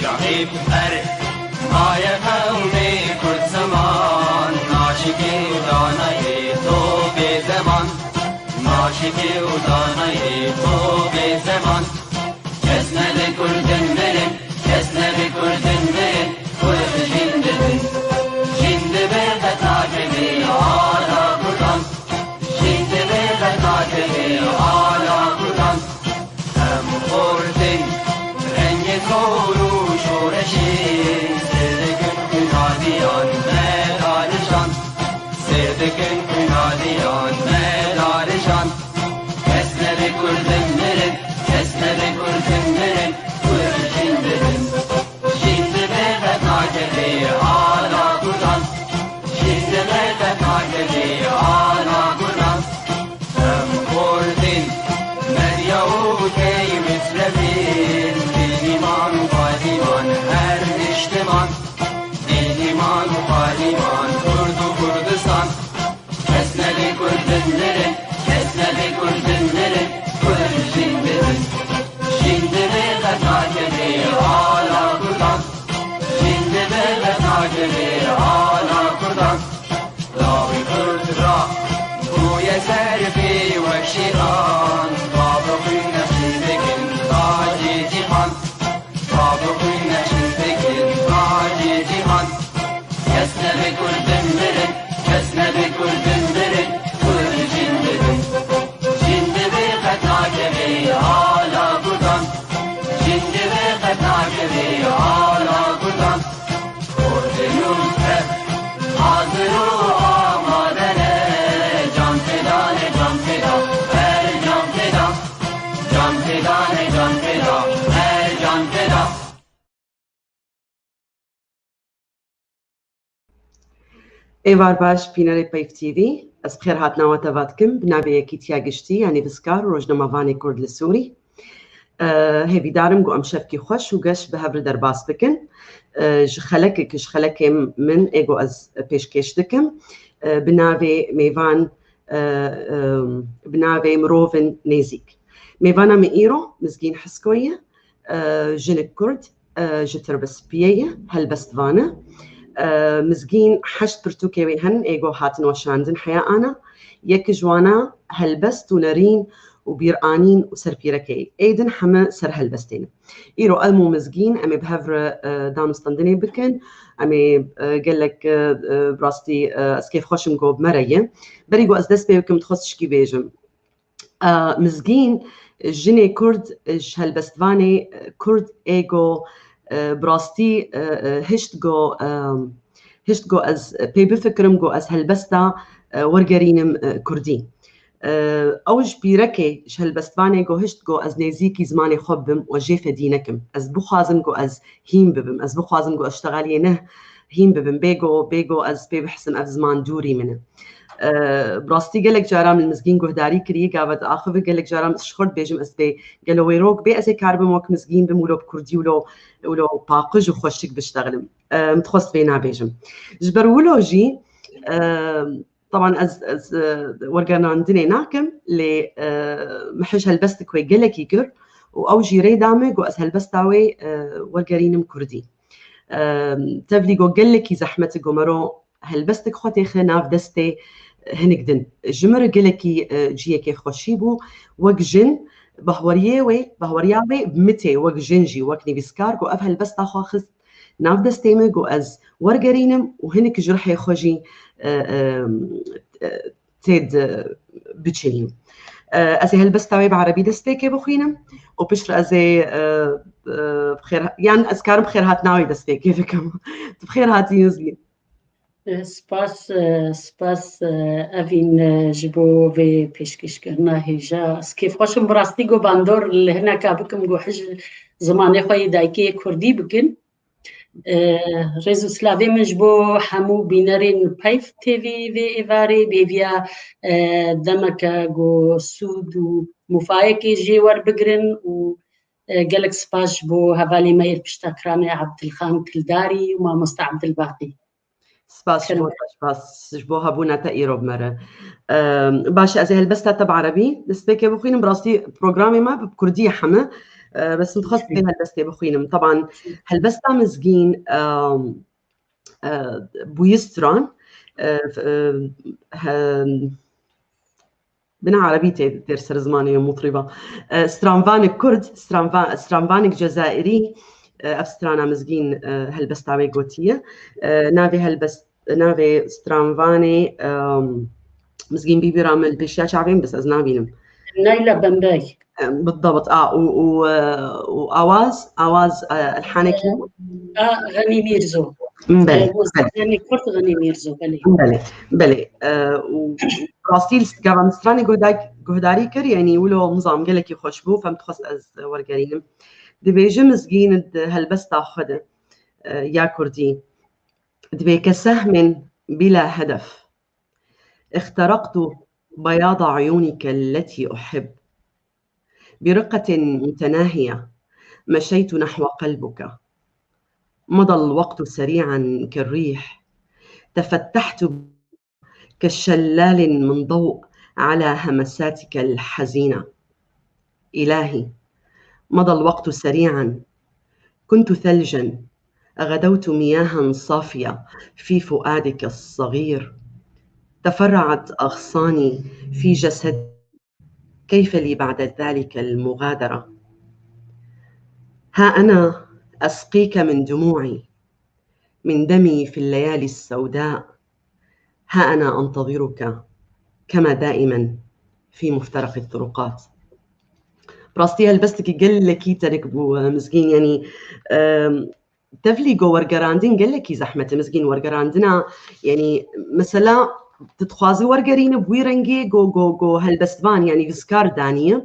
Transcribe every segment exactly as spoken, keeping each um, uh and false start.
Şehîd ber maye qewmê Kurd ziman, naşikê û danayê to bê zeman, naşikê û danayê to bê zeman. Kes nebe Kurdin mirin, kes nebe Kurdin mirin, Kurd jin dibin. Jin dibe qet nakeve ala Kurdan, jin dibe qet nakeve ala Kurdan. Em xortin rengê zor û şoreşê, sêr dikin kunadiyan me darijan, sêr dikin kunadiyan me darijan. Kes nebe Kurdin mirin, kes nebe Kurdin mirin, Kurd jin dibin. Jin dibe qet nakeve ala Kurdan, jin dibe qet nakeve ala Kurdan. Em xortin, Medya û Tey Misrefîn, Bênîman û Balîman her niştiman, Bênîman û Balîman, Kurd û Kurdistan. Kes nebe Kurdin mirin, kes nebe Kurdin mirin, Kurd jin dibin. Jin dibe qet nakeve ala Kurdan, jin dibe qet nakeve ala Kurdan. Lawê Kurd ra bûye ser pê wek şêxan, bavê xwîn nexşîn dikin tacê cîhan, bavê xwîn nexşîn dikin tacê cîhan. Kes nebe Kurdin mirin, kes nebe Kurdin mirin, Kurd jin dibin. Jin dibe qet nakeve ala Kurdan, jin dibe qet nakeve ala Kurdan. Kurdin û Kurd hazir û amade ne, can feda ne, can feda, her can feda. Can feda ne, can feda, her can feda. Êvar baş, bînerê Peyv T V. Ez bi xêr hatina we teva dikim. Bi navê Yekîtiya Giştî ya Nivîskar û Rojnamevanê Kurd li Sûrî. E, hêvîdar im ku em şevkî xweş û geş bi hev re derbas bikin. E, ji xelekek, ji xelekê min ê ku ez pêşkêş dikim, e, bi navê mêvan, e, e, bi navê Mirovên Nêzîk. Mêvana min îro Mizgîn Hisko ye, e, jinik Kurd, e, ji Tirbispiyê ye, helbestvan e. E, Mizgîn heşt pirtûkê wê henin ê ku hatin weşandin heya ana. Yek ji wana helbest û nerîn û bîranîn û serpîrekê. Ê din heme ser helbestê ne. Îro em û Mizgîn em ê bi hev re, e, danûstandinê bikin. Em ê, e, gelek, e, e, bi rastî, e, ez kêfxweş im ku bi me re ye. Berî ku ez dest pê bikim, dixwest tişkî bêjim. E, Mizgîn, jinê Kurd, e, ji helbestvanê, e, Kurd ê ku, e, bi rastî, e, e, hişt ku, e, hişt ku ez pê bifikirim ku ez helbesta, e, wergerînim, e, Kurdî. E, ew ji pîrekê, ji helbestvanê ku hişt ku ez nêzîkî zimanê xwe bibim û jê fedî nekim. Ez bixwazim ku ez hîn bibim. Ez bixwazim ku ez ştegaliyê ne hîn bibim. Bê ku, bê ku ez pê bihsim ev ziman dûrî min e. E, bi rastî gelek caran min Mizgîn guhdarî kirî, gava diaxive gelek caran ez ji xwe dibêjim ez bê gelo wê rok bê ez ê karibim wek Mizgîn bim wilo bi Kurdî wilo, wilo paqij û xweşik biştexilim. E, min dixwest vê nabêjim. Ji ber wilo jî, e, Teban ez, ez, e, wergernandinê nakim, lê, e, min hej helbestik wê gelekî kir û ew jî rê da min ku ez helbesta wê, e, wergerînim Kurdî. E, tevlî ku gelekî zehmet e ku mero helbestik xwe têxe nav destê hinik din. Ji min re gelekî, e, cihekê xweşî bû. Wek jin, bahweriyê wê, bahweriya wê bi min tê, wek jin jî, wek nivîskar ku ev helbesta xwe xist nav destê min ku ez wergerînim û hinek ji rihê xwe jî, e, e, e, tê di biçînim. E, ez ê helbesta wê bi erebî destpêkê bixwînim û piştre ez ê, e, e, bi xêr, yan ez karim bi xêrhatina wê destpêkê bikim. Tu bi xêr hatî Mizgîn. Spas, e, spas, e, Evîn, e, ji bo vê pêşkêşkirina hêja. Ez kêfxweş im bi rastî ku bandor li hineka bikim ku hij zimanê xwe yê dayikê yê kurdî bikin. E, rêz û silavê min ji bo hemû bînerên Peyv T V vê êvarê, bi hêviya, e, demeke ku sûd û mufayekê jê werbigirin û, e, gelek spas ji bo hevalê me yê li pişta ekranê Ebdilxan Kildarî û mamoste Ebdilbaqî. Spas ji bo te, spas ji bo hebûna te îro bi me re. Em, baş e, ez ê helbesta te bi erebî destpêkê bixwînim. Bi rastî programê me bi kurdî ye heme. E, bes min dixwest vê helbestê bixwînim. Teban helbesta Mizgîn, e, e, bûye stran, e, e, he, bina erebî tê, têr ser zimanê mutriba. E, stranvanik kurd, stranva-, stranvanik cezayirî, e, ev strana Mizgîn, e, helbesta wê gotiye. E, navê helbest-, navê stranvanê, e, Mizgîn bîbîra min li pêşiya çavên, bes ez nabînim. Nayla Bembey. E, بالضبط. A, û, û, e, û awaz, awaz, e, elhanekî. A, Xenî Mîrzo. Belê, E, belê. Mozîkyanê kurd Xenî Mîrzo, belê. Belê, belê. E, û rastî li gava min stranê guhda-, guhdarî kir, yanî wilo nizam gelekî xweş bû, fem dixwest ez wergerînim. Dibêje Mizgîn di helbesta xwe de, e, ya kurdî. Dibê ke sehmên bila hedef. اخترقت بياض عيونك التي أحب. برقة متناهية مشيت نحو قلبك. مضى الوقت سريعا كالريح. تفتحت كشلال من ضوء على همساتك الحزينة. إلهي، مضى الوقت سريعا. كنت ثلجا، غدوت مياها صافية في فؤادك الصغير. تفرعت أغصاني في جسدي. كيف لي بعد ذلك المغادرة؟ ها أنا أسقيك من دموعي، من دمي في الليالي السوداء. ها أنا أنتظرك كما دائما في مفترق الطرقات. Bi rastî helbestekî gelekî tenik bû, e, Mizgîn, yanî, e, tevlî go wergerandin gelekî zehmet e, Mizgîn, wergerandina, yanî, mesela, tu dixwazî wergerîne bi wî rengê go, go, go helbestvan, yanî, vizkar daniye,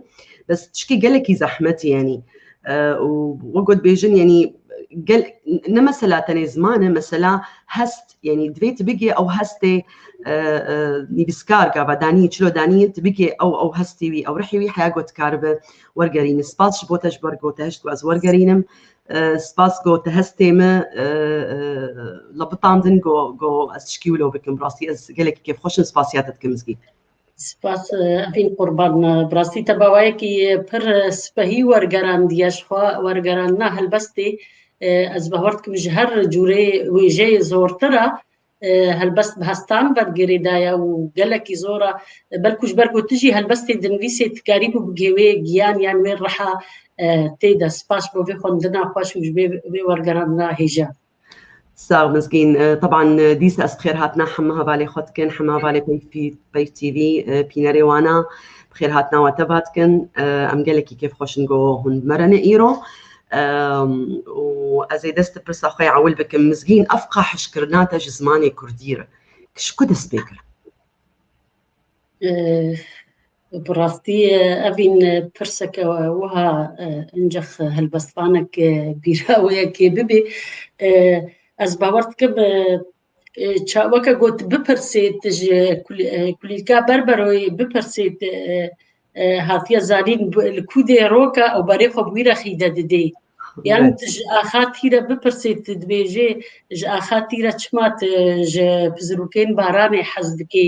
bes tişkî gelekî zehmet e, yanî. E, û wek got bêjin, yanî, gel-, ne mesela tenê ziman e, mesela hest, yanî, divê tu bigê ew hestê, e, e, nivîskar gava daniyê, çilo daniyê, tu bigê ew, ew hestê wî, ew rihê wî, heya got karibe wergerîne. Spas ji bo te, ji ber ku te hişt ku ez wergerînim. E, spas ku te hestê min, e, e, lebitandin ku, ku ez tişkî wilo bikim. Rastî ez gelekî kêfxweş im, spasiya te dikim Mizgîn. Spas, e, Evîn Qurban. E, bi rastî te bi awayekî pir, e, spehî wergerandiye, ji xwe wergerandina helbestê, e, ez bawer dikim ji her cûrê wêjeyê zortir e, e, helbest bi hestan ve girêdaye û gelekî zor e. E, belkû ji ber ku tu jî helbestê dinivîsê, tu karîbû bigihê wê giyan yan wê riha, e, tê de. Spas bo vê xwendina xweş û ji vê, vê wergerandina hêja. Sax Mizgîn. E, teban, e, dîsa ez bi xêr hatina hemû hevalê xwe dikin, hemû hevalê Peyv T V, Peyv T V, e, pînerê wana, bi xêr hatina we teva dikin. E, em gelekî kêfxweş in ku hûn bi me re ne îro. E, û ez ê dest pirsa xwe ya ewil bikim. Mizgîn, ev qahişkirina te ji zimanê kurdî re ji ku dest pê kir? E, bi rastî, e, evîn, e, pirseke wiha, e, incex helbestvanek, e, bîra wê yekê bibê. E, ez bawer dikim, e, e, ça-, weke got bipirsê tu ji kul-, e, kulîlka Berberoyê bipirsê tu, e, e, hatiye zanîn bi-, li ku dê roka û berê xwe bi wî re xîde didê. Yan Evet. Tu ji axa tîre bipirsê, tu dibêjê, ji axa tîre çima tu ji pizirûkên baranê hez dikê?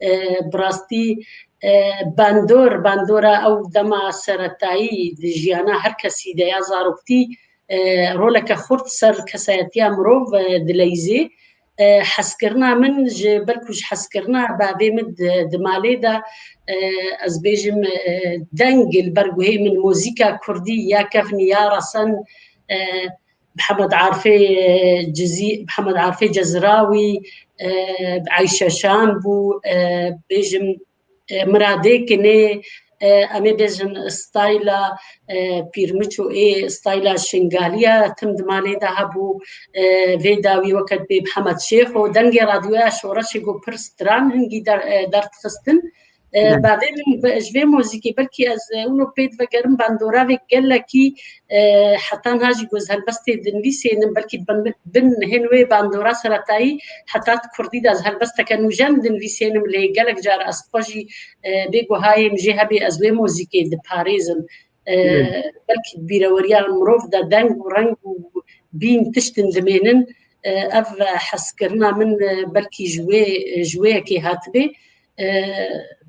E, bi rastî, e, bandor, bandora ew dema seretayî di jiyana her kesî de ya zaroktî, e, roleke xurt ser kesayetiya mirov, e, dileyzê. E, hezkirina min ji, belkû ji hezkirina bavê min di, di malê de, e, ez bêjim, e, deng li ber guhê min, muzîka kurdî ya kevn ya resen, e, Mihemed Arifê, e, Cizî-, Mihemed Arifê Cezrawî, e, Eyşe Şan bû, e, bêjim, e, Miradê Kinê, e, em ê bêjin stayla, e, Pîrmiço ê, stayla Şingaliya tim di malê de hebû, e, vê dawî weke dibê Mihemed Şêxo, dengê radyoya Şoreşê ku pir stran hingî der-, e, derdixistin. E, Evet. Bavê min be-, ji vê muzîkê belkî ez, e, wilo pê divegerim bandora vê gelekî, e, heta niha jî ku ez helbestê dinivîsênim, belkî bin, bin hên wê bandora seretayî heta di kurdî de ez helbesteke nûjen dinivîsênim, lê gelek car ez xwe jî, e, bê guhayê min jê hebê ez wê muzîkê diparêzim. E, Evet. Belkî di bîreweriya mirov de deng û reng û bîn tiştin dimênin, e, ev hezkirina min, e, belkî ji wê, ji wê yekê hatibê. e,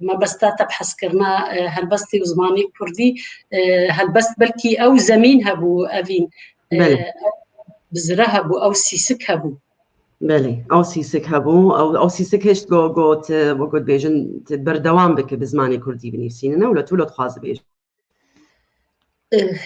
mebesta tebheskirina, e, helbestê û zimanê kurdî, e, helbest belkî ew zemîn hebû, evîn, e, Belê. ew bizre hebû, ew sîsik hebû. Belê, ew sîsik hebû, ew, ew sîsik hişt go, got, e, wek got bêjin, tu berdewam bike bi zimanê kurdî binivîsînine, wilo tu wilo dixwaze bêje. Eh,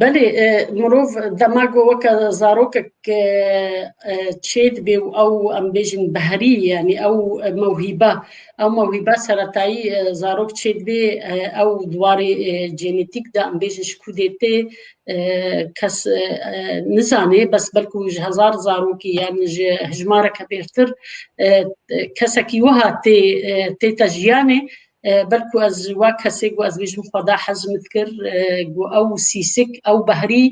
belê, eh, mirov dema ku weke zarokek, eh, eh, çêdibe û ew, em bêjin, behrî, yanî ew, eh, mewhîbe, ew mewhîbe seretayî, eh, zarok çêdibe, eh, ew di warê, eh, genetîk de, em bêjin, ji ku dê tê, eh, kes, eh, eh, nizane, bes belkû ji hezar zarokî yan ji hejmareke bêrtir, eh, kesekî wiha tê, eh, tête jiyanê, e, belkû ez wa kesê ku ez bêjim Xweda hez min dikir, e, ku ew sîsik, ew behrî,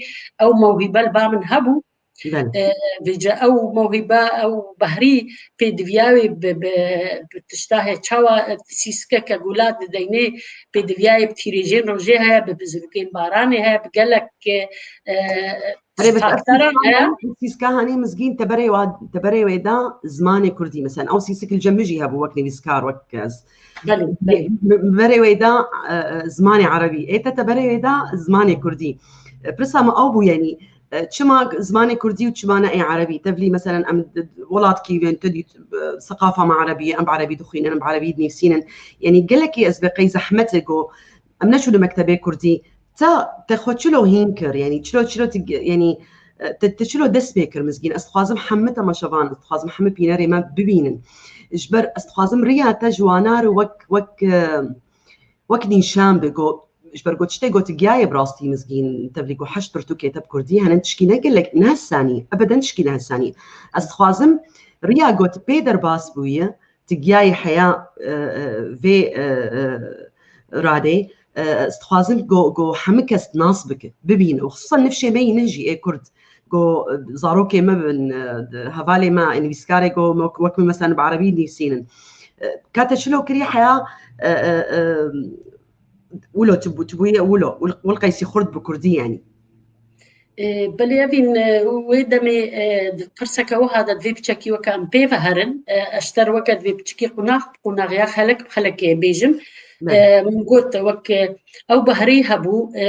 ew mewhîbe li ba min hebû. Belê. E, vêca ew mewhîbe, ew behrî pêdiviya wê bi, bi, bi tişta heye. Çawa, e, sîsikeke gula dideynê pêdiviya wê bi tîrêjên rojê heye, bi bizrûkên baranê heye, bi gelek, e, Erê, bes ev faktoran sîska heye. Hanî, ev sîska hanî Mizgîn teberê wa, teberê wê da zimanê kurdî. Mesela, ew sîsik li cem min jî hebû wek nivîskar, wek ez. Belê, belê. Berê wê da, e, e, zimanê erebî. Ê te teberê wê da zimanê kurdî. E, pirsa me ew bû, yanî, e, çima zimanê kurdî û çima ne ê erebî? Tevlî, mesela, em d-, d-, welatkî bên, tu dît, e, seqafa me erebî ye, em bi erebî dixwînin, em bi erebî dinivîsînin. Yanî, gelekî ez bê qey zehmet e ku em neçûne mektebê kurdî. Te, te xwe çilo hîn kir? Yanî çilo, çilo tu, yanî, e, te, te çilo dest pê kir Mizgîn? Ez dixwazim hemû temaşevan, ez dixwazim hemû bînerê me bibînin. Ji ber ez dixwazim riya te ji wana re wek, wek, e, wek nîşan be, got, ji ber got tiştê got giyayê bi rastî Mizgîn, tevlî ku heşt pirtûkê te bi kurdî hene, tişkî ne gelek, ne hesanî, ebeden tişkî ne hesanî. Ez dixwazim riya got pê derbas bûye, tu giyayê heya, e, e, vê, e, e, radê, e, ez dixwazim go, go hemû kes nas bike, bibîne. Û xisûsan nifşê me yî min jî ê kurd, go, e, zarokê me bin, e, di, hevalê me, ê nivîskarê go, me, wek min mesela bi erebî nivîsînin. E, ka te çilo kirî heya, e, e, e, wilo tu bû, tu bûye wilo, wil, wil qeysî xurt bi kurdî yanî. E, belê evîn, e, wê demê, e, di pirseke wiha de divê piçekî weke em pê ve herin, e, ez ji te re weke divê piçikî qunax, qunaxiya xelek bi xelekê bêjim. Belê. E, min got wek, e, ew behrî hebû, e,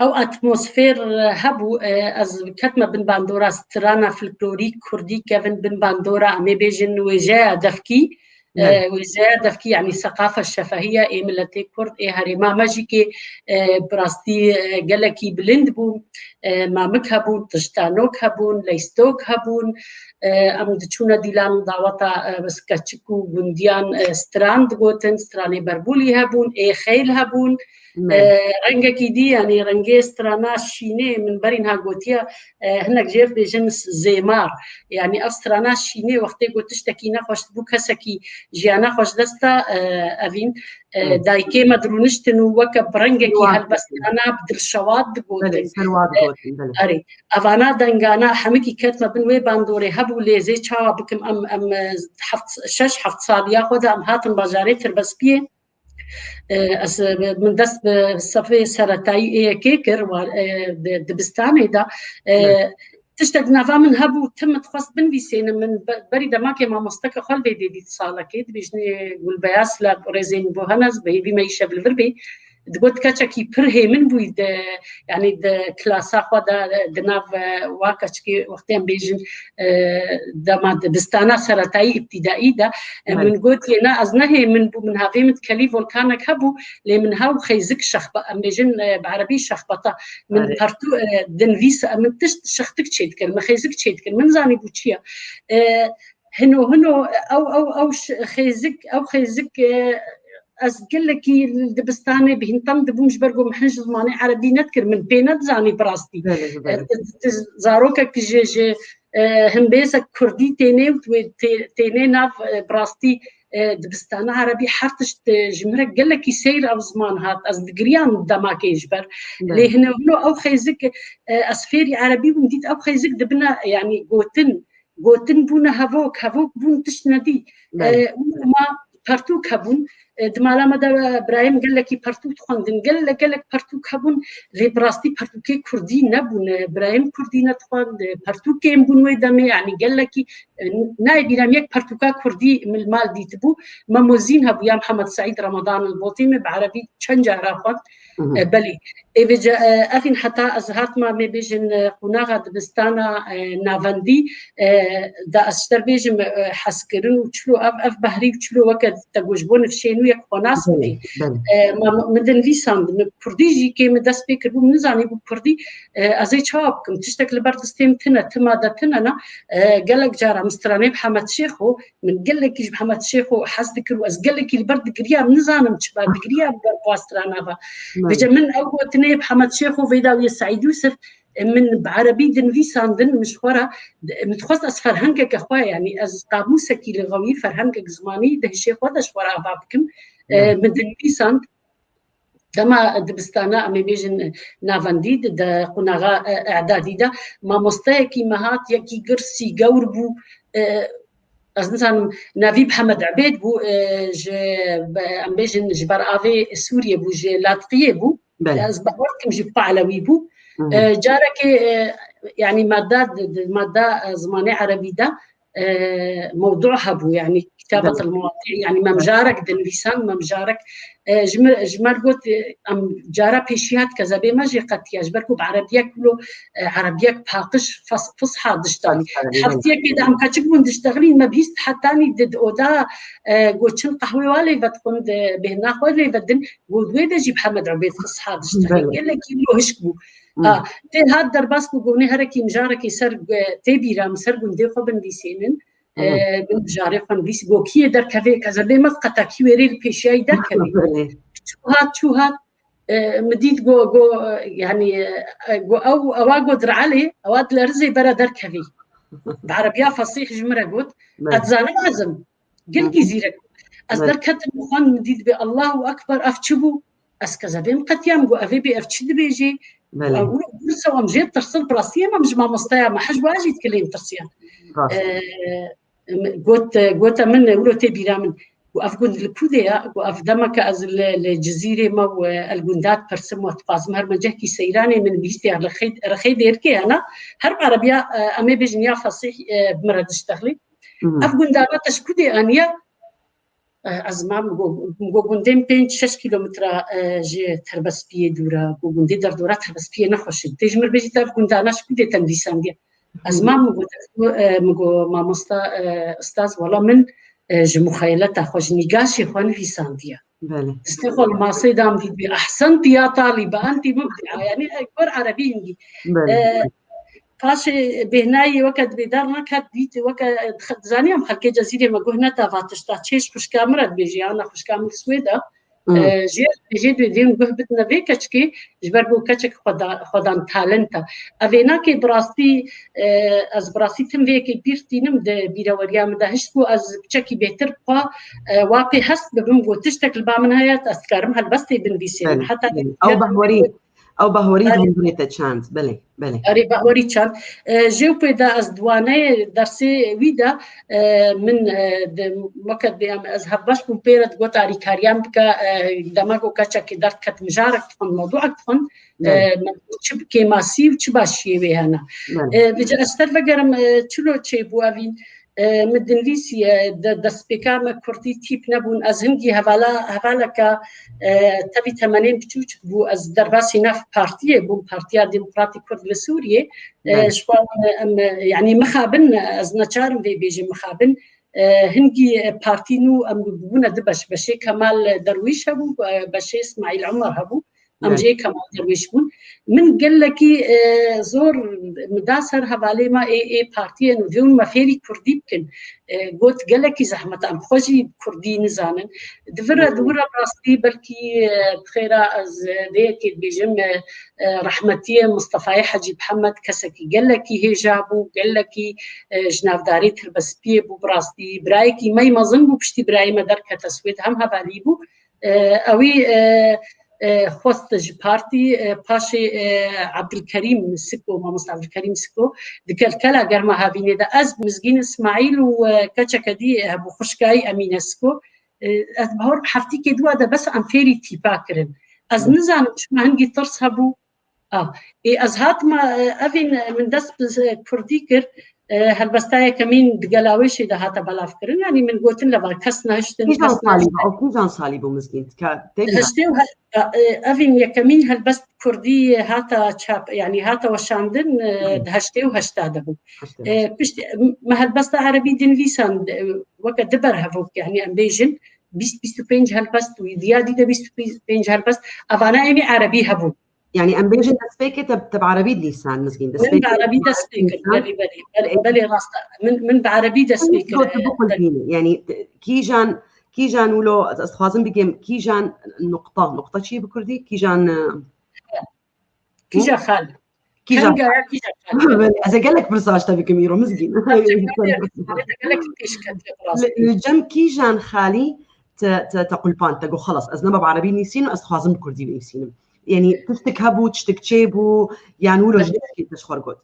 ew atmosfêr hebû, e, ez ketime bin bandora strana folklorîk kurdî, kevin bin bandora, em ê bêjin wêjeya devkî, Belê. E, wêjeya devkî, yanî seqafa şefahiya ê miletê kurd, ê herêma me jî kê, e, bi rastî, e, gelekî bilind bû. E, mamik hebûn, tiştanok hebûn, leystok hebûn. E, em diçûne dîlan û daweta, e, bi keçik û gundiyan, e, stran digotin, stranê berbûlî hebûn, ê xeyl hebûn. Belê. E, rengekî dî, yanî rengê strana şînê, min berî niha gotiye, e, hinek jêr dibêjin zêmar. Yanî ev strana şînê wextê ku tiştekî nexweş dibû, kesekî jiyana xwe ji dest da, e, evîn, e, Hı. dayikê me dirûniştin û weke bi rengekî Wan. helbestana, bi dilşewat digotin. Belê, serwat E, gotin, belê. Erê, evana dengana hemikî ketme bin wê bandorê hebû, lê zê çawa bikim em, em, e, heft, şeş heft saliya xwe de em hatin bajarê Tirbespiyê. E, ez, e, min dest bi sefê seretayî ê yekê kir, wa, e, di dibistanê de. E, Evet. Tiştek nava min hebû, tim dixwest binivîsênim, min be-, berî demakê mamosteke xwe li vê dê dît salekê, dibêjinê Gulbeyaz, la rêzên bo hene, ez bi hêvî me îşev li vir bê. Digot keçekî pir hêmin bûyî di, yanî di klasa xwe de, di nav, e, wa keçikê wextê em bêjin, e, dema dibistana seretayî îbtîdaî de, e, Evet. min gotiye, na, ez ne hêmin bû, min havê min dikelî volkanek hebû, lê min hew xêzik şexbe-, em bêjin, e, bi erebî şexbeta. Min Evet. pertû, e, dinivîs, e, min tişt şextik çêdikir, min xêzik çêdikir. Min zanîbû çi ye. E, hino, hino, ew, ew, ew ş-, xêzik, ew xêzik, e, ez gelekî li dibistanê bihîntan dibûm, ji ber ku min hin ji zimanê erebî nedikir, min pê nedizanî bi rastî. Belê, E, belê. tu, tu zarokek ji, ji, e, himbêzek kurdî tênê û tu wê tê-, tênê nav, e, bi rastî, e, dibistana erebî her tişt, e, ji min re gelekî seyr ev ziman hat. Ez digiriyam demakê ji ber. Belê. Lê hino, hino ew xêzik, e, ez fêrî erebî bûm, dît ew xêzik dibine, yanî gotin, gotin bûne hevok, hevok bûn tişt nedî. Belê. E, û ma pertûk hebûn, E, di mala me de birayên gelekî pertûk dixwendin. Gelek, gelek pertûk hebûn, lê bi rastî pertûkê kurdî nebûn. E, birayên kurdî nedixwend, e, pertûkên bûn wê demê, yanî gelekî, e, nayê bîra min yek pertûka kurdî min li mal dîtibû. Memo Zîn hebû ya Mihemed Seîd Remadan li Botê, min bi erebî çend cara xwend. E, belê. Ê vêca, e, evîn heta ez hatma, me bêjin, e, qonaxa dibistana, e, navendî, e, da ez ji te bêjim, e, hezkirin û çilo ev, ev behrî û çilo weke te got ji bo nifşên wî yek xwe nas bikî. E, ma, min dinivîsand, min kurdî jî kê min dest pê kiribû, min nizanîbû kurdî, e, ez ê çawa bikim? Tiştek li ber distê min tune, tima de tune na, e, gelek cara min stranê bi Hemed Şêxo, min gelekî ji Mihemed Şêxo hez dikir û ez gelekî li ber digiriyam, nizanim çima digiriyam li ber xwe strana ve. Vêca min ew gotinê bi Hemed Şêxo vêda wî Seîd Yûsif, e, min bi erebî dinivîsandin, min ji xwe re, min dixwest ez ferhengeke xwe, yanî ez qamûsekî lixewî, ferhengek zimanî di hişê xwe de ji xwe re ava bikim. E, min dinivîsand, dema dibistana, em ê bêjin navendî, di, di qonaxa, e, îdadî de, mamosteyekî me hat, yekî girsî gewr bû, e, ez nizanim, navî Mihemed Ebêd bû, e, ji, be, em bêjin ji ber avê Sûriyê bû, ji Latqiyê bû. Belê. Ez bawer dikim jî Pahlewî bû. E, carekê, e, yanî madda, di, di madda, e, zimanê erebî de, e, mewdu hebû, yanî kitabetel mewadi, yanî me mijarek dinivîsan, me mijarek, e, ji me, ji me got, e, em cara pêşiya dike, zebê me jê qetiya, ji ber ku bi erebiyek wilo, e, erebiyek paqij, fas-, fusha diştanî. Heftiyekê de em keçik bûn diştexilîn, me bihîst hetanî di, di oda, e, got çin qehwê wa lê vedixwin, di bêhna xwe lê vedin, got wê de jî bi Hemed Ubêd fusha diştexilîn. Gelekî wilo hişk bû. A, tê hat derbas ku gonê herekî mijarekî ser, e, tê bîra min ser gundê xwe binivîsênin. E, min mijarê xwe nivîs, go kiyê derkevê, kezebê me qetakî wêrê li pêşiyayî derkevê. Çû hat, çû hat, e, min dît go, go, e, yanî, e, go ew, ewa go direlê, ewa dilerizê bera derkevê. Bi erebiya fesîh ji min re got, ez dizanim ez im. Gelkî zîrek. Ez derketim û xwend min dît bê Allahu Ekber, ev çi bû? Ez kezebê min qetiyam, go evê bê ev çi dibêjê? Belê. Û, û, û, em jê tirsin, bi rastî em, em ji mamosteya me, hej wa jî dikilên tirsiyan. E, got, gote min, wilo tê bîra min. Got, ev gund li ku de ya? Got, ev demeke ez li, li Cizîrê me û, e, el gunda dipirsim û dixwazim herme cehkî seyranê min bihîstiya rexê, rexê dêrkê hena. Her erebiya, e, em ê bêjin ya fesîh, e, bi min re diştexlî. Ev gundana te ji ku de aniye? E, ez ma min got, min got gundên pênc şeş kîlometre, e, ji Terbespiyê dûr e. Got gundê derdora Terbespiyê nexweş e. Tê ji min re bêjî te ev gundana ji ku de te nivîsandiye? Ez ma min got, e, min got mamosta, e, ustaz, wela min, e, ji muxeyeleta xwe, ji nîgaşê xwe nivîsandiye. Belê. Distê xwe li masê da, min dît bê, "Ehsentî ya talîbe, entî mubdi'a." Yanî, e, gor erebî hingî. Belê. E, paşê bêhnayê weke dibê der neket, dît weke, e, dixe-, dizanî em xelkê Cezîrê me guh neda va tişta, çêj xwişka min re dibêjê, ana xwişka min li Swêd e. E, jê, jê dibê dê min guh bidine vê keçikê, ji ber ku keçek xweda-, xwedan talent e. Ev ê nakê bi rastî, e, ez bi rastî tim vê yekê pîr tînim di bîreweriya min de. Hişt ku ez piçekî bêtir bi xwe, e, wa pê hest bibim, got tiştek li ba min heye, ez dikarim helbestê binivîsînim. Belê, heta belê. Ew behwerî, ew behwerî di hundirê te çand. Belê, belê. Erê, behwerî çand. E, jê û pê de ez di waneyê dersê wî de, e, min, e, di, weke dibê em, ez hevbeş bûm pê re, digot alîkariyan bike, e, dema ku keçekê derdiket mijarek dixwend, mewdûek dixwend, e, me çi kêmasî û çi başiyê wê hene. E, vêca ez ter vegerim, e, çilo çêbû evîn, e, min dinivîsî, e, de, destpêka me kurdî tîp nebûn. Ez hingî hevala, hevaleke, e, tevî temenên biçûçik bû. Ez derbasî nav partiyê bûm, Partiya Demokratîk Kurd li Sûriyê. E, ji xwe, e, em, e, yanî mixabin, e, ez neçarim vê bêjim mixabin. E, hingî, e, partî nû em bûbûne du beş. Beşê Kemal Derwîş hebû, e, beşê Îsmaîl Omer hebû. Em jê Kemal Derwîş bûn. Min gelekî, e, zor min da ser hevalê me ê, ê partiyên û vê me fêrî kurdî bikin. E, got gelekî zehmet e, em xwe jî kurdî nizanin. Di vir re, di wir re bi rastî belkî, e, bi xêra ez, e, vê yekê dibêjim, e, e, rehmetiyê Mistefayê Hecî Mihemed kesekî gelekî hêja bû, gelekî, e, ji navdarê Tirbespiyê bû bi rastî. Birayekî me yî mezin bû, piştî birayê me derkete Swêd, hem hevalî bû. E, ewî, e, e, xwest ji partî, e, paşê, e, Ebdilkerîm Siko, mamosta Ebdilkerîm Siko, di kelkela germa havînê de ez, Mizgîn Îsmaîl û, e, keçeke dî hebû, xwişkayî Emîne Siko. e, ez bawer heftîkê dua de bes em fêrî tîpa kirin. Ez nizanim çima hingî tirs hebû. A, ê, ez hatima, e, evîn, e, min dest bi, e, kurdî kir, e, helbesta yekemîn di Gelawêşê de hate belavkirin. Yanî min gotin leva kes nehiştin, Kîjan kes salî nehiştin. Bû? Ew kîjan salî bû Mizgîn? Ka tê bîra? Heştê û he-, e, e, evîn yekemîn helbest kurdî hata çap, yanî hata weşandin, e, Hı. di heştê û heşta de bû. Heştê û E, heşt. Pişt, me helbesta erebî dinivîsan, e, weke di ber hevok, yanî em bêjin, bîst, bîst û pênc helbest û diya dî de bîst û pênc helbest, evana ênî erebî hebûn. Yani em bêjin destpêkê te, te bi erebî dinivîsan Mizgîn. Min bi erebî dest pê kir, belê, belê, belê, belê rast e. Min, min bi erebî dest pê kir. Gotu bixwendîne. Yani kîjan, kîjan wilo, ez dixwazim bigêm, kîjan nuqta, nuqta çi ye bi kurdî? Kîjan, e, Kîja xal. Kîjan. Kenga ya kîja xal. Belê, ez ê gelek pirsa ji te bikim îro Mizgîn. Gerçekten de, gelek pêş ketiye bi rastî. Li, li cem kîjan xalî te, te, te qulpand, te got, xelas, ez nema bi erebî nivîsînim, ez dixwazim bi kurdî binivîsînim. Yanî tiştik hebû, tiştik çêbû, yan wilo ji tişkî te ji xwe re got?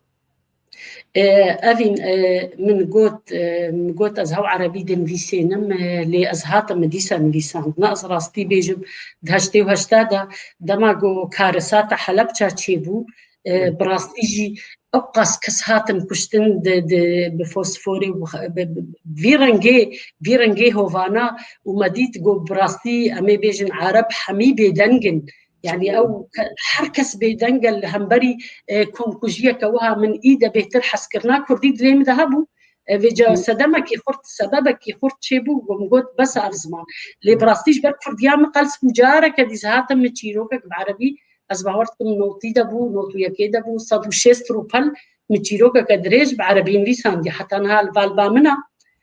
E, Evîn, e, min got, e, min got ez hew erebî dinivîsênim, e, lê ez hatim min dîsa nivîsandine. Ez rastî bêjim, di heştê û heşta de dema ku karesata Helebça çêbû, e, Evet. bi rastî jî ew qas kes hatin kuştin di, di, bi fosforê û bi, bi, bi, vî rengê, vî rengê hovana û me dît ku bi rastî em ê bêjin ereb hemî bêdeng in. Yani ew ke-, her kes bêdeng e li hemberî, e, komkujiyeke wiha min î de bêhtir hezkirina kurdî dilê min de hebû. E, vêca Hı. sedemekî xurt, sebebekî xurt çêbû, ku min got, bes ev ziman. Lê Hı. bi rastî ji ber kurdiya min qels bû, careke dî ez hatim min çîrokek bi erebî, ez bawer dikim notî de bû, not û yekê de bû, sed û şêst rûpel min çîrokeke dirêj bi erebî nivîsandiye. Heta niha li val ba min e.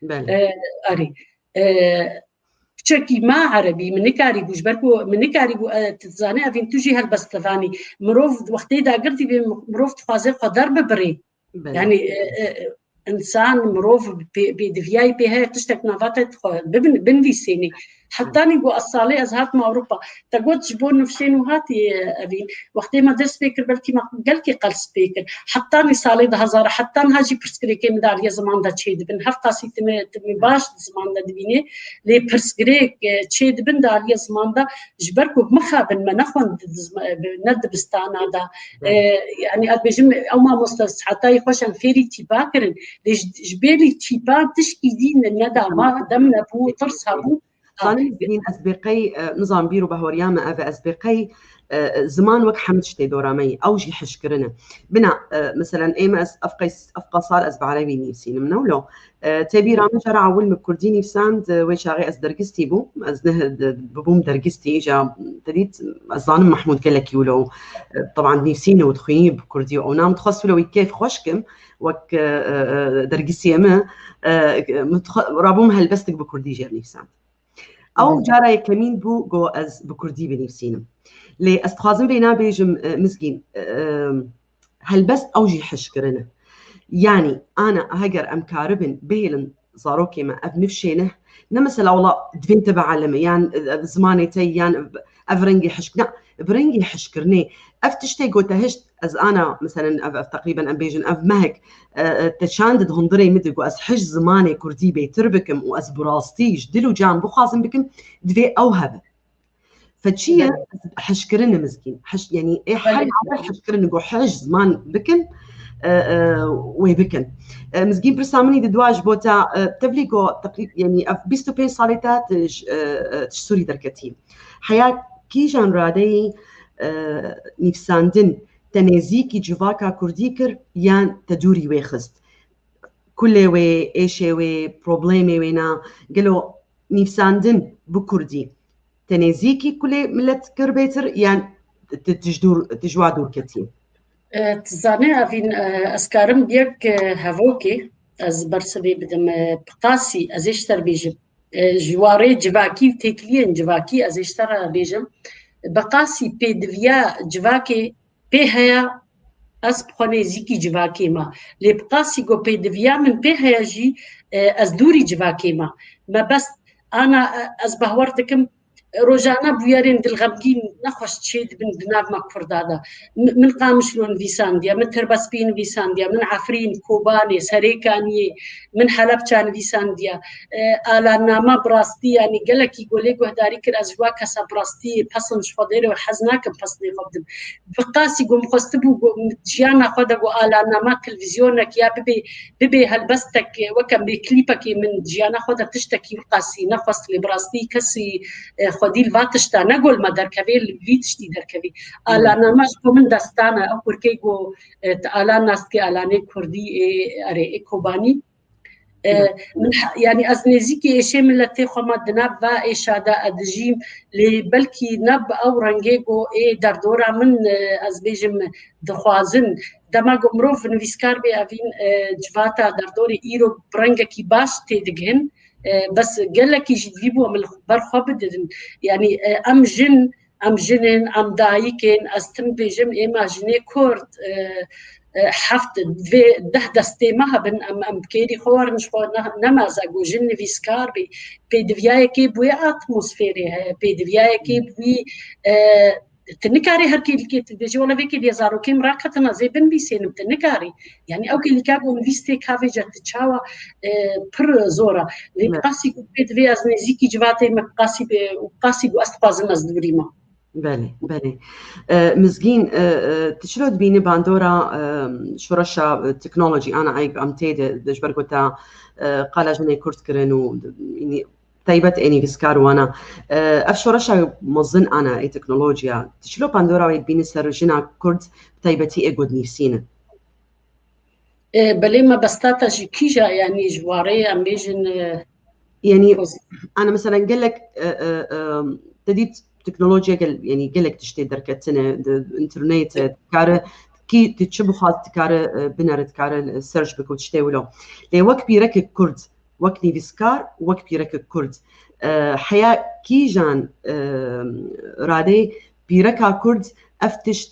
Belê. E, erê. E, Piçekî ma erebî, min nikarîbû, ji ber ku min nikarîbû, e, tu dizanî, evîn tu jî helbest divanî. Mirov wextê dagir dî bê, mirov dixwaze xwe derbibirê. Belê. Yani, e, e, insan, mirov pê, pêdiviyayî pê heye, tiştek nava te dixwe bibin-, binivîsênî. Hetanî ku ez salê ez hatim Ewropa. Te got ji bo nifşên û hatî, e, evîn. Wextê me dest pê kir, belkî me gelkî qels pê kir. Hetanî salê du hezar, heta niha jî pirsgirêkê min de aliyê ziman de çêdibin. Hevqasî tu min, tu min baş di ziman de dibînê, lê pirsgirêk, e, çêdibin di aliyê ziman de, ji ber ku mixabin me nexwend di zima-, bi, ne dibistana de. E, yani, ez bêjim, ew mamoste sihetayî xweş em fêrî tîpa kirin. Lê ji, ji bêrî tîpa tişkî dî ne, neda ma dem nebû, tirs hebû. Zanim Mizgîn, ez bêqey, e, nizam bîr û bahweriya me ev e, ez bêqey, e, ziman wek hemî tiştê dora me yî, ew jî hişkirin e. Bina, e, meselen, ê me ez ev qey-, ev qasar ez bi erebî nivîsînim, ne wilo? E, tê bîra min cara ewil min kurdî nivîsand, e, wê çaxê ez dergistî bûm, ez ne, de, bibûm dergistî, îca te dît, ez zanim Mehmûd gelekî wilo, e, teban nivîsîne û dixwînî bi kurdî û ew nam dixwest wilo wî kêf xweş kim, wek, e, e, e, dergistiyê min, e, min dixwe-, rabûm helbestek bi kurdî jê nivîsand. Ew Belê. cara yekemîn bû ku ez bi kurdî binivîsînim. Lê ez dixwazim vêna bêjim, e, Mizgîn, e, helbest ew jî hişkirin e. Yanî, ana, heger em karibin bihêlin zarokê me ev nifşê ne, ne mesela wela divê te bielime, yan, e, ev zimanê te, yan ev rengê hişk-, na, bi rengê hişkirinê. Ev tiştê ku te hişt, ez ana, meselen, ev, ev teqrîben em bêjin, ev mehek, e, e, te çand di hundirê min de ku ez hij zimanê kurdî bêtir bikim û ez bi rastî ji dil û can bixwazim bikim, divê ew hebe. Fe çi ye? Belê. Hişkirin e Mizgîn. Hiş-, yanî ê her Belê. navber hişkirin e ku hij ziman bikin, e, e, wê bikin. E, Mizgîn pirsa min î di dua ji bo te, e, tevlî ku teqrîb, yanî ev bîst û pênc salê te, tu ji, e, e, tu ji Sûrî derketî. Heya kîjan radeyî, e, nivîsandin te nêzîkî civaka kurdî kir yan te dûrî wê xist? Kulê wê, êşê wê, problemê wê na, gelo nivîsandin bi kurdî te nêzîkî kulê milet kir bêtir yan tu, tu ji dûr, tu ji wa dûr ketî? E, tu zanî, Evîn, e, ez karim bi yek, e, hevokê, ez bersivê bidim, e, bi qasî, ez ê ji te re bêjim. E, ji warê civakî û têkiliyên civakî, ez ê ji te re bêjim. Bi qasî pêdiviya civakê pê heye, ez bi xwe nêzîkî civakê me. Lê bi qasî ku pêdiviya min pê heye jî, e, ez dûrî civakê me. Me bes ana, e, ez bahwer dikim, rojane bûyerên dilxemgîn nexweş çêdibin di nav me Kurda de. Min Qamişlo nivîsandiye, min Tirbespî nivîsandiye, min Efrîn, Kobanê, Serêkaniyê, min Helebça nivîsandiye. Alanname bi rastî, yanî gelekî ku lê guhdarî kir, ez ji wa kesa bi rastî pesn ji xwe dêre û hez nakim pesnê xwe bidim. Bi qasî ku min xwestibû ku jiyana xwe de ku alanname televîzyonek ya bibê, bibê helbestek, weke bê klîpekê min jiyana xwe de tiştekî wî qasî nexwest, lê bi rastî kesî xwedî li va tişta ne gol me derkevê, li vî tiştî derkevî. Alanname ji bo min destan e, ew kurkê ku tu alan nas dikî, alanê kurdî ê, erê, ê Kobanî. Min, yanî ez nêzîkî êşê miletê xwe me di nav va êşa de ez dijîm, lê belkî ne bi ew rengê ku ê derdora min, ez bêjim, dixwazin. Dema ku mirov nivîskar bê evîn, civata derdorê îro bi rengekî baş têdigihin, bes gelekî jî divî bû em li ber xwe bididin. Yanî em jin, em jin in, em dayik in, ez tim bêjim, êma jinê Kurd, heft, divê deh destê me hebin, em, em bi kêrî xwe werin ji xwe ne, nemaze ku jin nivîskar bê. Pêdiviyayekê bi wê atmosferê heye, pêdiviyayekê bi wî, tu nikarî her kêlîkê tu dibêjî, wele vê kêliyê zarokê min raketina zê binivîsênim, tu nikarî. Yanî ew kêlîka ku nivîs tê kavêje tu çawa, pir zor e. Lê qasî ku pê divê ez nêzîkî civatê me qasî bê û qasî ku ez dixwazim ez dûrî me. Belê, belê. Mizgîn, tu çilo dibînî bandora şoreşa teknolojî ana eyb em tê de, de ji ber ku te qala jinê Kurd kirin û, yanî, taybet ê nivîskar wana. Ev şoreşa mezin ana ê teknolojiya. Tu çilo bandora wê dibînî ser jina Kurd, bi taybetî ê ku dinivîsîne? Belê, mebesta te ji kîja, yanî ji warê em bêjin, Yanî, ana mesela gelek, te dît teknolojiya gel, yanî gelek tiştê derketine, di internet, dikare, kî tu çi bixwaz dikare, binere, dikare search bike û tiştê wilo. Lê wek pîrekek Kurd, wek nivîskar, wek pîrekek Kurd, heya kîjan radeyê pîreka Kurd ev tişt,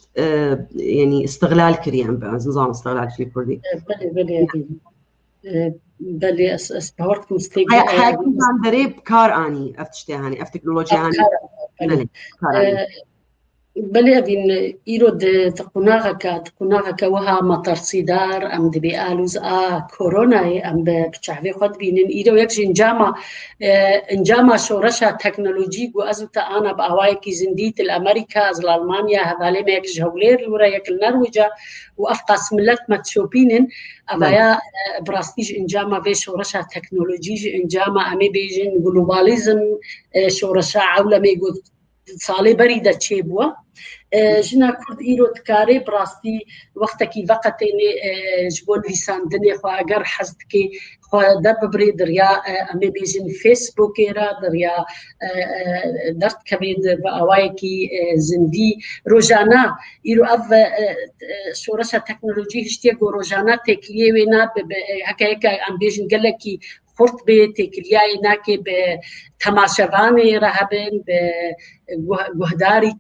yanî, îstixlal kiriye, em, ez nizanim îstixlal çi Kurdî. Belê, belê, belê. Belê, ez, ez bawer dikim stêk, Heya, heya kîjan derê bi kar anî ev tiştê hanî, ev teknolojiya hanî? Belê, bi kar anî. Belê, evîn îro di, di qunaxeke, di qunaxeke wiha metirsîdar, em dibê alûz a koronayê, em bi, bi çavê xwe dibînin. Îro yek ji encama, e, encama şoreşa teknolojî ku ez û te ana bi awayekî zindî, tu li Amerîka, ez li Almanya, hevalê me yek ji Hewlêr li wir e, yek li Norwêca û ev qas milet me dişopînin. Evaya, e, bi rastî ji encama vê şoreşa teknolojî, ji encama em ê bêjin globalizm, e, şoreşa ewlemê ku salê berî de çêbûye. E, jina Kurd îro dikare bi rastî wextekî veqetênê, e, ji bo nivîsandinê xwe, eger hez dike xwe derbibirê di riya, e, em ê bêjin Facebookê re, di riya, e, e, derdikeve di, bi awayekî, e, zindî. Rojane îro ev, e, e, şoreşa teknolojî hiştiye ku rojane têkiliyê wê ne, bi, bi, heke heke em bêjin gelekî xurt bê, têkiliyayê nake bi temaşevanê re hebin, bi guh-, guhdarî,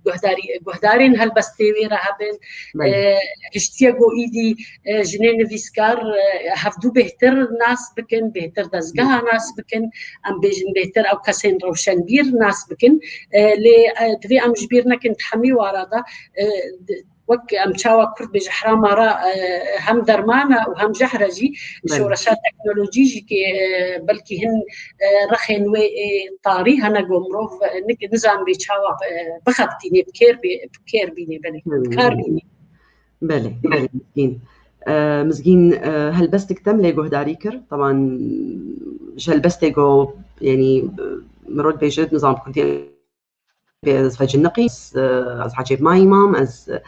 guhdarî, guhdarên helbestê wê re hebin. Belê. E, hiştiye ku îdî, e, jinê nivîskar, e, hevdû bêhtir nas bikin, bêhtir dezgeha nas bikin, em bêjin bêhtir ew kesên rewşenbîr nas bikin. E, lê, e, divê em ji bîr nekin di hemî wara de, e, di, wek em çawa Kurd bêje herama re, e, hem derman e û hem jehr e jî, Belê. Şoreşa teknolojî jî kê, e, belkî hin, e, rexên wê ê tarî hene ku mirov, e, nik-, nizanibê çawa, e, bixebitînê, bi kêr bê-, bi kêr bînê, belê, Hmm. bi kar bînê. Belê, belê, Mizgîn. E, Mizgîn, e, helbestik te min lê guhdarî kir. Teban ji helbestê ku, yanî, e, mirov dibêje, nizam bi kurdî bê ez veciniqî, ez, e, ez hecêb mayî mam, ez, e,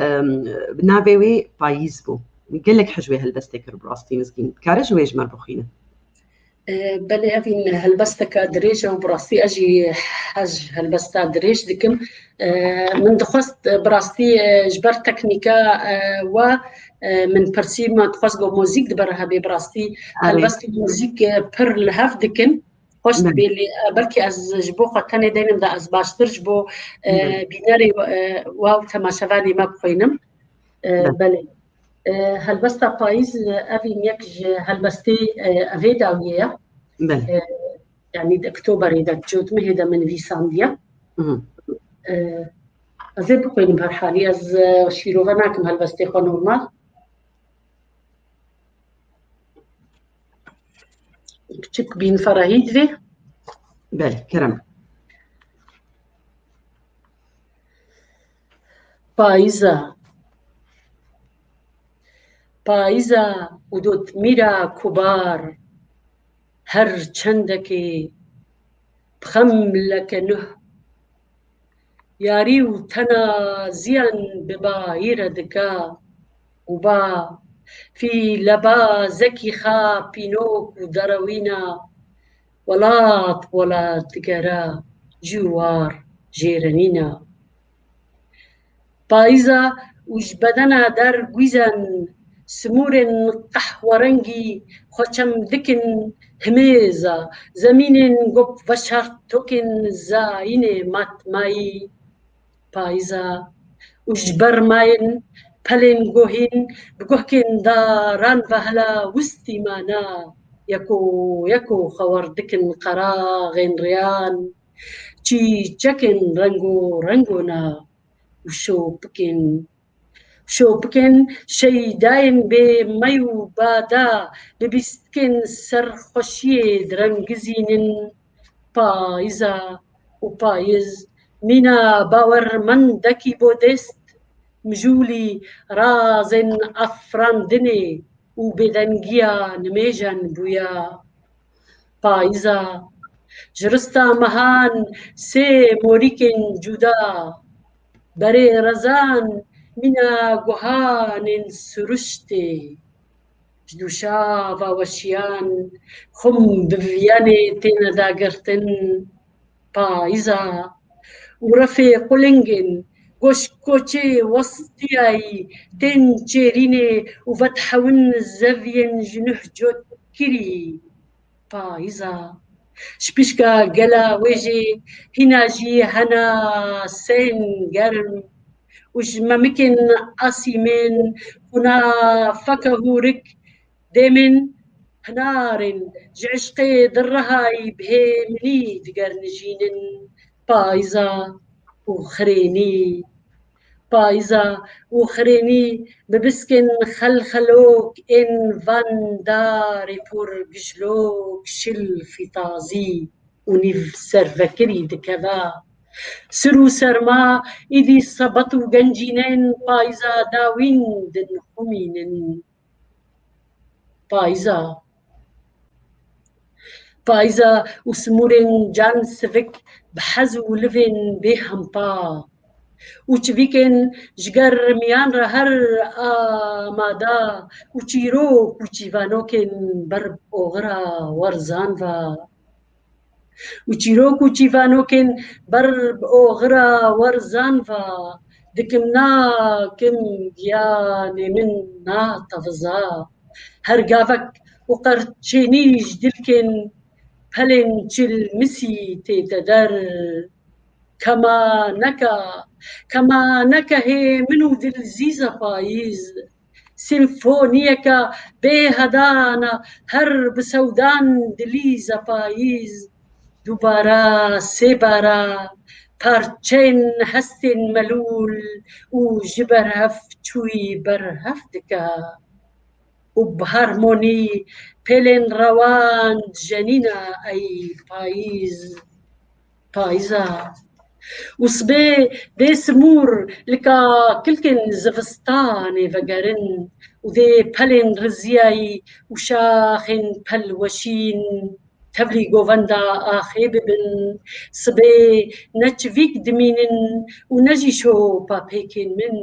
em, bi navê wê Payîz bû. Gelek hej wê helbestê kir bi rastî Mizgîn. Dikare ji wê ji me re bixwîne? E, belê, evîn helbesteke dirêj e û bi rastî ez jî hej helbesta dirêj dikim. E, min dixwest, e, bi rastî, e, ji ber teknîka, e, we, e, min pirsî, me dixwest got muzîk di ber hebê bi rastî. Erê. Helbest û muzîk, e, pir li hev dikin. Xweş Belê. dibê lê, e, belkî ez ji bo xwe tenê deynimde ez baştir ji bo, e, Belê. bînerê, e, wa û temaşevanê me bixwînim. E, Belê. belê. E, helbesta Payîz, e, evîn yek ji helbestê, e, evê dawiyê ye. Belê. E, yanî di Oktoberê de, Cotmehê de min vîsandiye. Mhm. E, Ez ê bixwînim her halî. Ez, e, şîrove nakim helbestê xwe normal. Piçik bîn ferahî divê. Belê, kerem. Payîza. Payîza û dotmîra kubar. Her çendekê bi xem leke nuh. Yarî û tenaziyan bi bayîre dika û ba fîlebazekî xa pînok û derewîna welat welat digera, cîwar jêrenîna. Payîza û ji bedena der guîzen, simûrên qehwerengî xwe çem dikin himêza, zemînên gop veşart tokên zayînê matmayî. Payîza û ji ber mayên pelên gohîn bi guhkên daran ve hela wistî mana, yeko yeko xewar dikin qeraxên riyan, çîçekên rengo rengona û şopikên, şopikên şeydayên bê mey û bada bi bîstikên serxweşiyê direngizînin. Payîza û payiz mîna bawermendekî bodêst, mijûlî razên afirandinê û bêdengiya nimêjan bûya. Payîza ji rista mehan sê morîkên cuda, berê rezan mîna guhanên siruştê, ji dûşava weşiyan xum bi viyanê têne dagirtin. Payîza û refê qulingên goşkoçê westiyayî tên çêrînê û vedhewin zeviyên ji nuh cot kirî. Payîza ji pişka gela wê jî hîna jî hena sên germ û ji memikên asîmên qûna feke hûrik dêmên hinarên ji eşqê dirihayî bi hêminî digernijînin. Payîza û xirênî. Payîza û xirênî bi biskên xelxelok ên van darê por gijlok şil fîtazî û nîv servekirî dikeva. Sir û serma îdî sebet û gencînên payîza dawîn dinxumînin. Payîza. Payîza û simûrên can sivik bi hez û livên bêhempa û çivîkên ji germiyan re her amada û çîrok û çîvanokên ber bi oxira werzan ve. Û çîrok û çîvanokên ber bi oxira werzan ve, dikim nakim giyanê min nateviza. Her gavek û qerçênî ji dilkên pelên çilmisî tête der. Kemaneka, kemaneke hêmin û dilzîza payîz. Simfoniyeke bêhedana her bi sewdan dilîza payîz. Dubara, sêbara, parçeyên hestên melûl û ji berhev çûyî berhev dike. Û bi harmonî pêlên rewan dijenîna ey payîz. Payîza. Û sibê dê simûr li kakilkên zivistanê vegerin û dê pelên riziyayî û şaxên pelweşîn tevlî govenda axê bibin. Sibê ne çivîk dimînin û ne jî şopa pêkên min.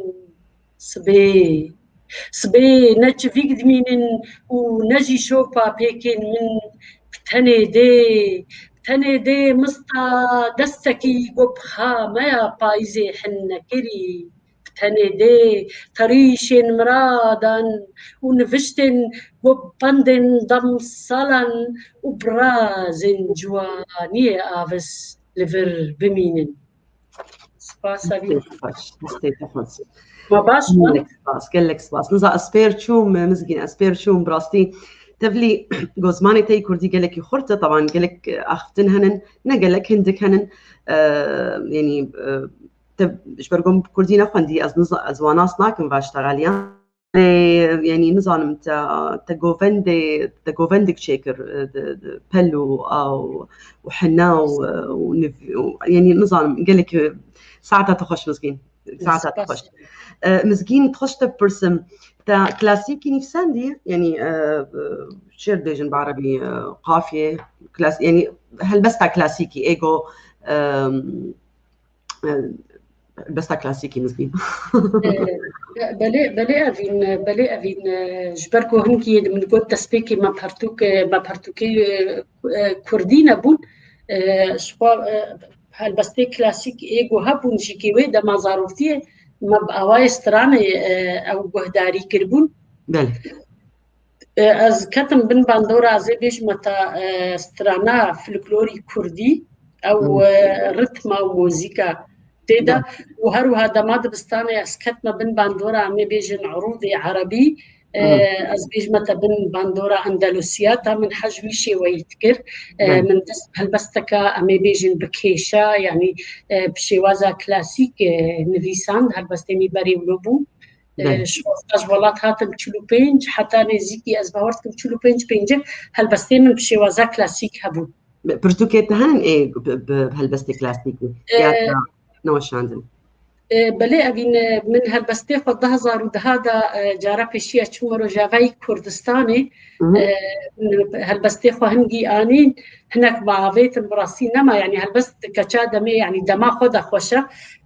Sibê, sibê ne çivîk dimînin û ne jî şopa pêkên min. Bi tenê dê, bi tenê dê mista destekî go bi xameya payîzê hinekirî. Bi tenê dê terîşên miradan û niviştên go bi pendên demsalan û birazên ciwaniyê avis li vir bimînin. Spas, Evîn. Destê te xweş, destê te xweş. Ma baş bû? Gelek spas, gelek spas. Niza ez pêr çûm, Mizgîn, ez pêr çûm, bi rastî Tevlî ku zimanê te yê kurdî gelekî xurt e, teban gelek axiftin henin, ne gelek, hindik henin. E, yanî, e, te ji ber ku min bi kurdî nexwendî, ez niza-, ez wan nas nakim va ştexeliyan. Lê, yanî nizanim te, te govendê, te govendik çêkir, e, di, di pel û a û, û hina û, e, û niv-, û, yanî nizanim, gelekî saeta te xweş Mizgîn. Saeta te xweş. E, Mizgîn, dixwest te bipirsim, te klasîkî nivîsandî, yanî, e, e, şêr dibêjin bi erebî, e, qafiyê, klas-, yanî helbesta klasîkî, ê ku, e, e, helbesta klasîkî Mizgîn. E, belê, belê Evîn, belê Evîn, e, ji ber ku hinkî min got destpêkê me pertûk, e, me pertûkê, e, e, kurdî nebûn, e, ji xwe, e, helbestê klasîk ê ku hebûn jî kê wê dema zaroktiyê me bi awayê stranê, e, ew guhdarî kiribûn. Belê. E, ez ketim bin bandora, ez ê bêjime te, e, strana folklorî kurdî, ew, Hmm. e, ritma û muzîka tê de. Belê. Û her wiha dema dibistanê ez ketime bin bandora, em ê bêjin urûdê erebî, e, Hmm. ez bêjime te bin bandora Endalusiya, ta min hej wî şêweyî dikir. E, Belê. Min dest helbesteke, em ê bêjin bi kêşa, yanî, e, bi şêwaza klasîk, e, nivîsand, helbestê min berê wilo bû. E, Belê. Ji xwe ji welat hatim çil û pênc, heta nêzîkî ez bawer dikim çil û pênc pêncî helbestê min bi şêwaza klasîk hebûn. Bi-, pirtûkê te henin ê bi, bi helbestê klasîkî? E, Ya te neweşandin? E, belê Evîn, e, min helbestê xwe du hezar û deh de, e, cara pêşiya çûme Rojavayê Kurdistanê. Mhm. E, min helbestê xwe hingî anîn, hinek me avêtin, bi rastî nema, yanî helbest keça demê, yanî dema xwe de xweş e.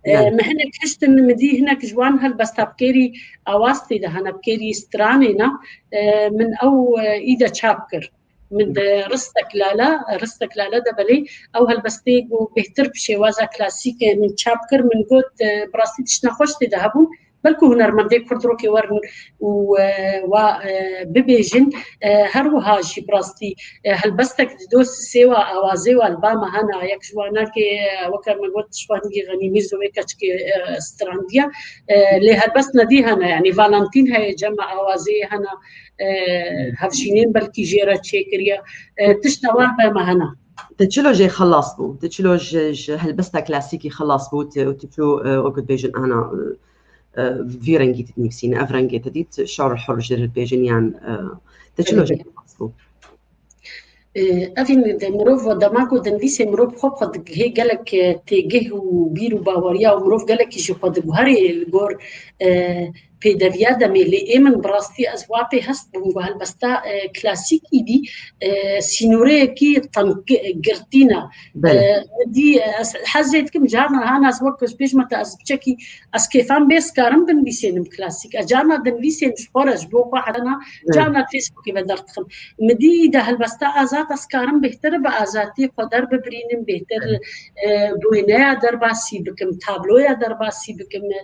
E, Belê. Me hinek hiştin, min dî hinek ji wan helbesta bi kêrî awaz tê de hene, bi kêrî stranê ne. E, min ew, e, î de çap kir. Min di Ristek Lale, Ristek Lale de belê ew helbestê ku bêhtir bi şêwaza klasîk, e, min çap kir, min got, e, bi rastî tişt nexweş tê de hebû. Belku hunermendê kurd rokê werin û, e, wa, e, bibêjin. E, her wiha jî bi rastî, e, helbestek di do sêwa awazê wa li ba me hene, yek ji wanakê, e, weke me got, ji wan hingî Xenî Mîrzo wê keçikê, e, strandiye. E, lê helbest nedî hene, yanî Valentîn heye, cema awazê hene, e, Hmm. hevjînên belkî jê re çêkiriye. E, tişta wan be me hene. Te çilo jê xelas bû? Te çilo ji, ji helbesta klasîkî xelas bû? Te, te çû, e, wekû dibêjin ana, e, e, vî rengî dinivîsîne, ev rengê te dît, şar hur jê re dibêjin yan, e, te çilo jê xelas bû? E, Evîn, de mirov dema ku dinivîsê mirov xwe xwe digihê gelek, e, têgih û bîr û baweriya û mirov gelekî ji xwe diguherê li gor, e, pêdeviya demê. Lê ê min bi rastî ez wa pê hest bûm ku helbesta, e, klasîk îdî, e, sînoreyekî tenk girtî ne. Belê. E, dî, e, ez hezê dikim carna han ez wek ez bêjme te ez biçekî ez kêfan bê ez karim binivîsênim klasîk. Ez carna dinivîsêm ji xwe re, ji bo xwe heta na, Belê. Carna Facebookê ve derdixim. Min dî de helbesta azad ez karim bêhtir bi azadiyê xwe derbibirînim, bêhtir, Belê. e, boyneya derbasî bikim, tabloya derbasî bikim. E,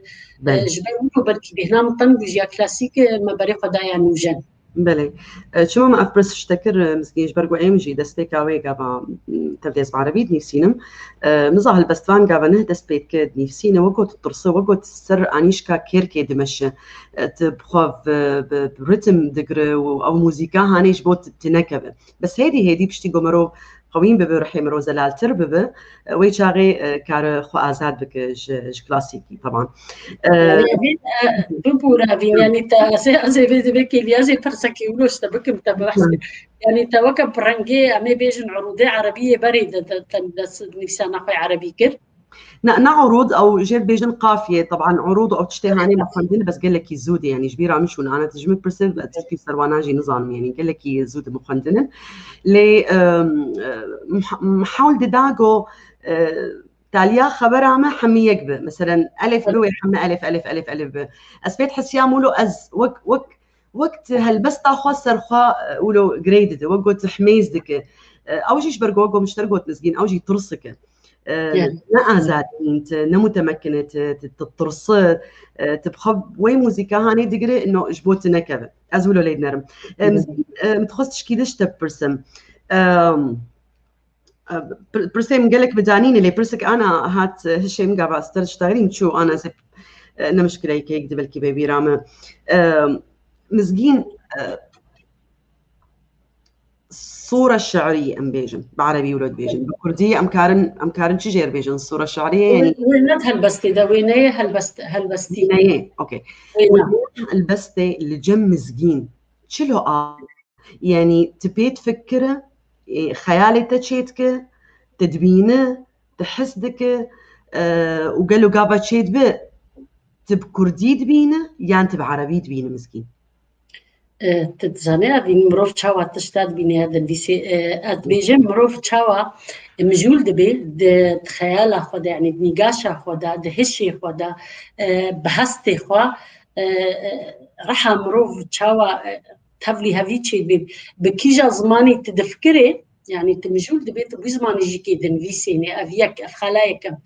Belê. Ji ber wilo belkî bêhna min teng bû, ji ya klasîk, e, me berê xwe daya nûjen. Belê. E, çima me ev pirs ji te kir, e, Mizgîn, ji ber ku êm jî destpêka wê gava, m, tevlê ez bi erebî dinivîsînim. E, niza helbestvan gava neh dest pê dike dinivîsîne, wek got tirse, wek got ser anîşka kêrkê dimeşe. E, tu bi xwe bi, bi, bi ritim digire û ew muzîka hanê ji bo tu, tu nekeve. Bes hêdî hêdî piştî ku mirov qewîn bibe, rihê mirov zelaltir bibe, e, wê çaxê, e, kare xwe azad bike ji, ji klasîkî, teban. E, Yanî, e, bibûre Evîn, yanî te ez ê, ez ê vê, vê kêliya ez ê pirsekê wilo ji te bikim, te bibexşe. Hı. Yanî te weke bi rengê, em ê bêjin urûdê erebî yê berê de, de, te dest nivîsana xwe erebî kir. Ne, ne urûd, ew jê dibêjin qafiyê, teban urûd ew tiştê hanê me xwendin, bes gelekî zû de, yanî ji bîra min çûn, ana tu ji min pirsê, ez tirkî ser wana jî nizanim, yanî gelekî zû de min xwendin. Lê, em, e, mih-, mihawl dida ku, e, taliya xebera me hemî yek be. Meselen, elif bi wê hemî elif, elif, elif, elif be. Ez pê dihesiyam wilo ez wek, wek, wek tu helbesta xwe ser xwe, e, wilo girêy dide, wek got tu himêz dike. E, ew jî ji ber ku wek min ji te re got Mizgîn, ew jî tirsik e. E, Evet. Ne azad in, tu ne mutemekkine, tu, tu, tu tirsi, e, tu bi xwe wê muzîka hanê digire, no, ji bo tu nekeve. Ez wilo lê dinerim. E, Evet. Mizgîn, e, min dixwest tişkî din ji te bipirsim. Em, Pir-, pirsê min gelek bi canî ne, lê pirsek ana hat, e, hişê min gava ez te diştexilîm çû, ana ez ê, e, ne mişkileyek heye, di belkî bê bîra me. E, Mizgîn, e, الصورة الشعرية em bêjin. Bi erebî wilo dibêjin. Bi kurdî em karin, em karin çi jê re bêjin? Sura şi'riyê, yanî Wêne di helbestê de, wêneyê helbest, helbestî. Wêneyê, okey. Wêne. Helbestê li cem mizgîn. Çilo a, yanî tu pê difikire, e, xeyalê te çêdike, tu dibîne, tu his dike, e, û gelo gava çêdibe, tu bi kurdî dibîne, yan tu bi erebî dibîne mizgîn? E, tu dizanî, evîn mirov çawa tişta dibîne ya dinivîsê? E, ez dibêjim, mirov çawa mijûl dibe di, di xeyala xwe de, yanî di nîgaşa xwe de, di hişê xwe de, e, bi hestê xwe, e, e, reha mirov çawa, e, tevlî hevî çêdibe, bi kîja zimanî tu difikirê, yanî tu mijûl dibê tu wî zimanî jî kê dinivîsênê, ev yek, ev xela yekem.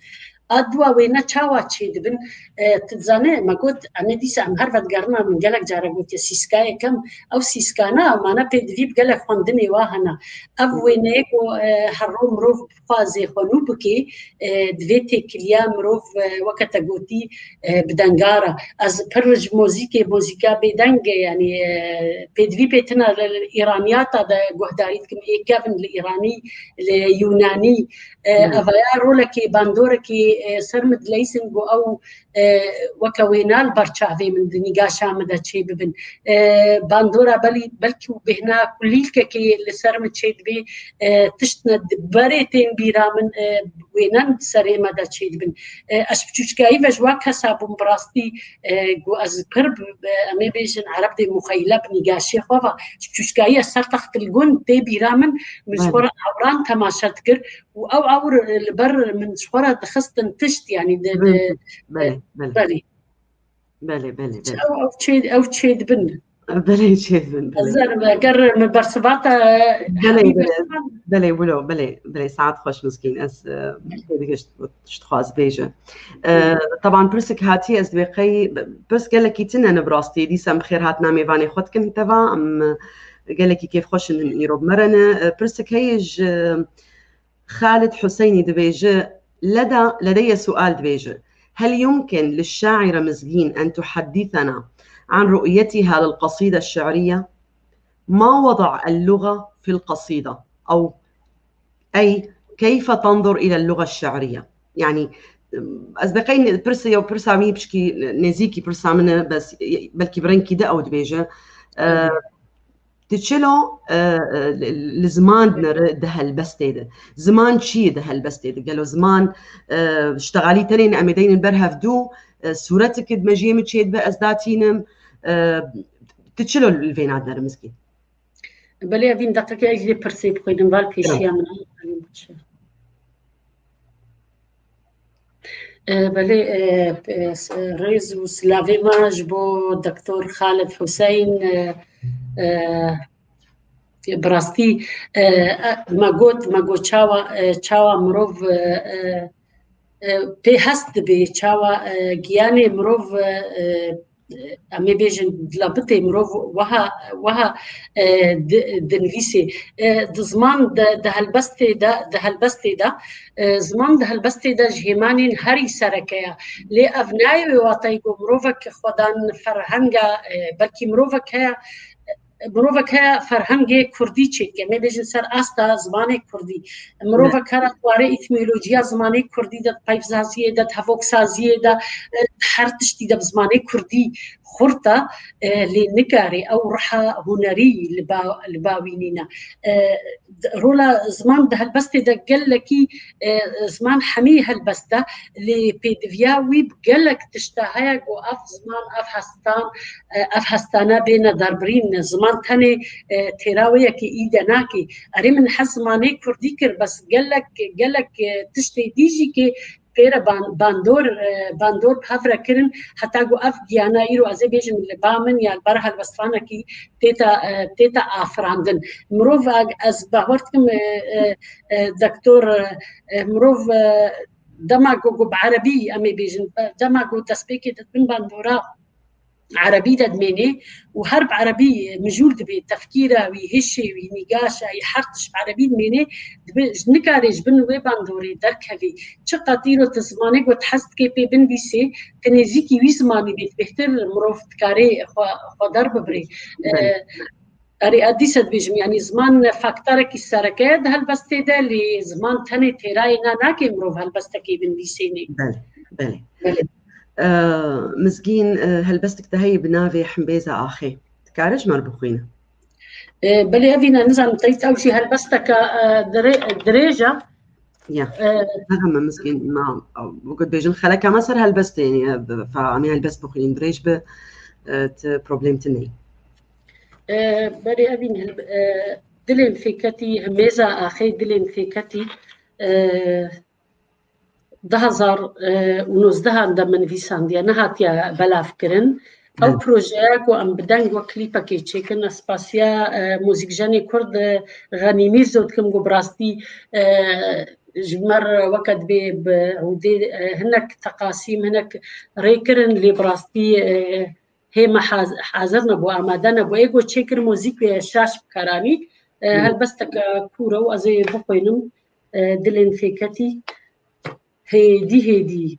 A dua wêne çawa çêdibin? E, tu dizane, me got, em ê dîsa em her vedigerina, min gelek care gotiye, sîska yekem, ew sîskana, mane pêdivî bi gelek xwendinê wa hene. Ev wêneyê ku, e, her ro mirov bixwazê xwe nû bikê, e, divê têkiliya mirov, e, weke te gotî, e, bi denga re. Ez pir ji mozîkê, mozîka bêdeng, yanî, e, pêdivî pê tune li, li îraniyata de guhdarî dikim, ê kevin li îranî, li yûnanî, e, evaya rolekê, bandorekê, e, ser min dileysin ku ew, e, weke wêna li ber çavê min di nîgaşa min de çêbibin. E, bandora belî, belkî û bêhna kulîlkekê li ser min çêdibê, e, tişt ne di berê tên bîra min, e, wênen di serê me de çêdibin. E, ez ji piçûçkayî ve ji wa kesa bûm bi rastî, e, ku ez pir bi, e, em ê bêjin ereb dê muxeyle bi nîgaşê xwe ve. Ji piçûçkayî ez ser textilgun tê bîra min, min ji xwe re ewran temaşe dikir û ew ewr, e, li ber min ji xwe re dixistin tişt, yanî di, di, Belê, belê. Belê. Belê, belê, belê. Ew, ew çê, ew çêdibin. Belê, çêdibin, belê. Ezer, eger min bersivata Belê, belê. Belê, wilo, belê, belê, saet xweş mizgîn. Ez, e, pê digişt, tişt xwaz bêje. E, teban pirsek hatiye, ez dibê qey, pirs gelekî tine ne bi rastî, dîsa em bi xêr hatina mêvanê xwe dikin teva, em, e, gelekî kêfxweş in, îro bi me re ne. E, pirsek heye ji Xalid Huseyinî dibêje, لدى، لدي سؤال dibêje. هل يمكن للشاعرة مزگین أن تحدثنا عن رؤيتها للقصيدة الشعرية؟ ما وضع اللغة في القصيدة؟ أو أي كيف تنظر إلى اللغة الشعرية؟ Yani, ez dê qey pirsa yew pirsa wî pişkî nêzîkî pirsa min e, bes belkî bi rengkî de ew dibêje. E, tu çilo, e, e, li, li ziman dinere di helbestê de? Ziman çi ye di helbestê de? Gelo ziman, e, ştexalî tenê ne em ê deynin ber hevdû, e, sûreteke di mejiyê min çêdibe ez datînim, e, tu çilo li vêna dinere mizgîn? Belê, evîn deqekê ez lê pirsê bixwînim, val pêşiya min. E, belê, e, e, s-, rêz û silavê me ji bo Doktor Xalid Huseyîn, e, e, bi rastî, e, e, me got, me got çawa, e, çawa mirov, e, e, e, pê hest dibe, çawa, e, giyanê mirov, e, e, em ê bêjin dilabitê mirov wiha, wiha, e, di, dinivîsê. E, di ziman di, di helbestê de, di helbestê de, e, ziman di helbestê de ji hêmanên herî sereke ye. Lê ev nayê wê watayî ku mirovek xwedan ferhenga, e, belkî mirovek heye, mirovek heye ferhengê kurdî çêdike. Em ê bêjin ser asta zimanê kurdî. Mirovek heye di warê etîmolojiya zimanê kurdî de, di peyvsaziyê de, di hevoksaziyê de, e, di her tiştî de bi zimanê kurdî xurt e, e, lê nikare ew riha hunerî li ba, li ba wî nîne. E, d-, rola ziman di helbestê de gelekî, e, ziman hemî helbest e, lê pêdiviya wî bi gelek tişta heye ku ev ziman, ev hestan, e, ev hestane bêne derbirîn. Ziman tenê, e, têra wê yekê î de nake. Erê, min hez zimanê kurdî kir, bes gelek, gelek, e, tiştê dî jî kê pê re ban-, bandor, e, bandor bi hev re kirin, heta ku ev giyana îro ez ê bêjim li ba min ya li ber helbestvanekî tête, e, tête afirandin. Mirov, e, ez bawer dikim, e, e, e, doktor, e, e, mirov, e, dema ku, ku bi erebî em ê bêjin, dema ku destpêkê didibin bandora, erebî de dimênê û her bi erebî mijûl dibê, tefkîra wî, hişê wî, nîgaşa wî, her tişt bi erebî dimênê, dibe, ji, nikare ji bin wê bandorê derkevê. Çiqas îro tu zimanê ku tu hez dikê pê binivîsê, tu nêzîkî wî zimanî bê, bêhtir mirov dikarê xwe, xwe derbibirê. Belê. E, Erê, ez dîsa dibêjim, yanî ziman faktorekî sereke ye di helbestê de, lê ziman tenê têrayê na nake mirov helbestekê binivîsênê. Belê, belê. Belê. E, Mizgîn, e, helbestek te heye bi navê Himbêza Axê. Dikare ji me re bixwîne? E, belê, evîne, nizanim, teyt ew jî helbesteke, e, dire-, dirêj e. Ya. E, Nexeme Mizgîn, ma, wekî dibêjin, xeleka me ser helbestê, yanî, e, bi-, fa-, em ê helbest bixwînin, dirêj be, e, ti problem tune ye. E, berê evîn hil-, e, dilên fêketî, himêza axê dilên fêketî, e, du hezar û nozdehan de min vîsandiye, nehatiye belavkirin. Ew Belê. Projeya ku em bi deng wek klîpekê çêkin, ez spasiya, e, muzîkjenê Kurd, e, Xenî Mîrzo dikim, ku bi rastî, e, ji me re weke dibê bi ewdê, e, hinek teqasîm, hinek rê kirin, lê bi rastî, e, hê me haz-, hazir nebû, amade nebû. Ê ku çêkir muzîk wê şaş bikaranî, e, Hı. helbesteke kûr e û ez ê bixwînim, e, dilên fêketî. Hêdî hêdî.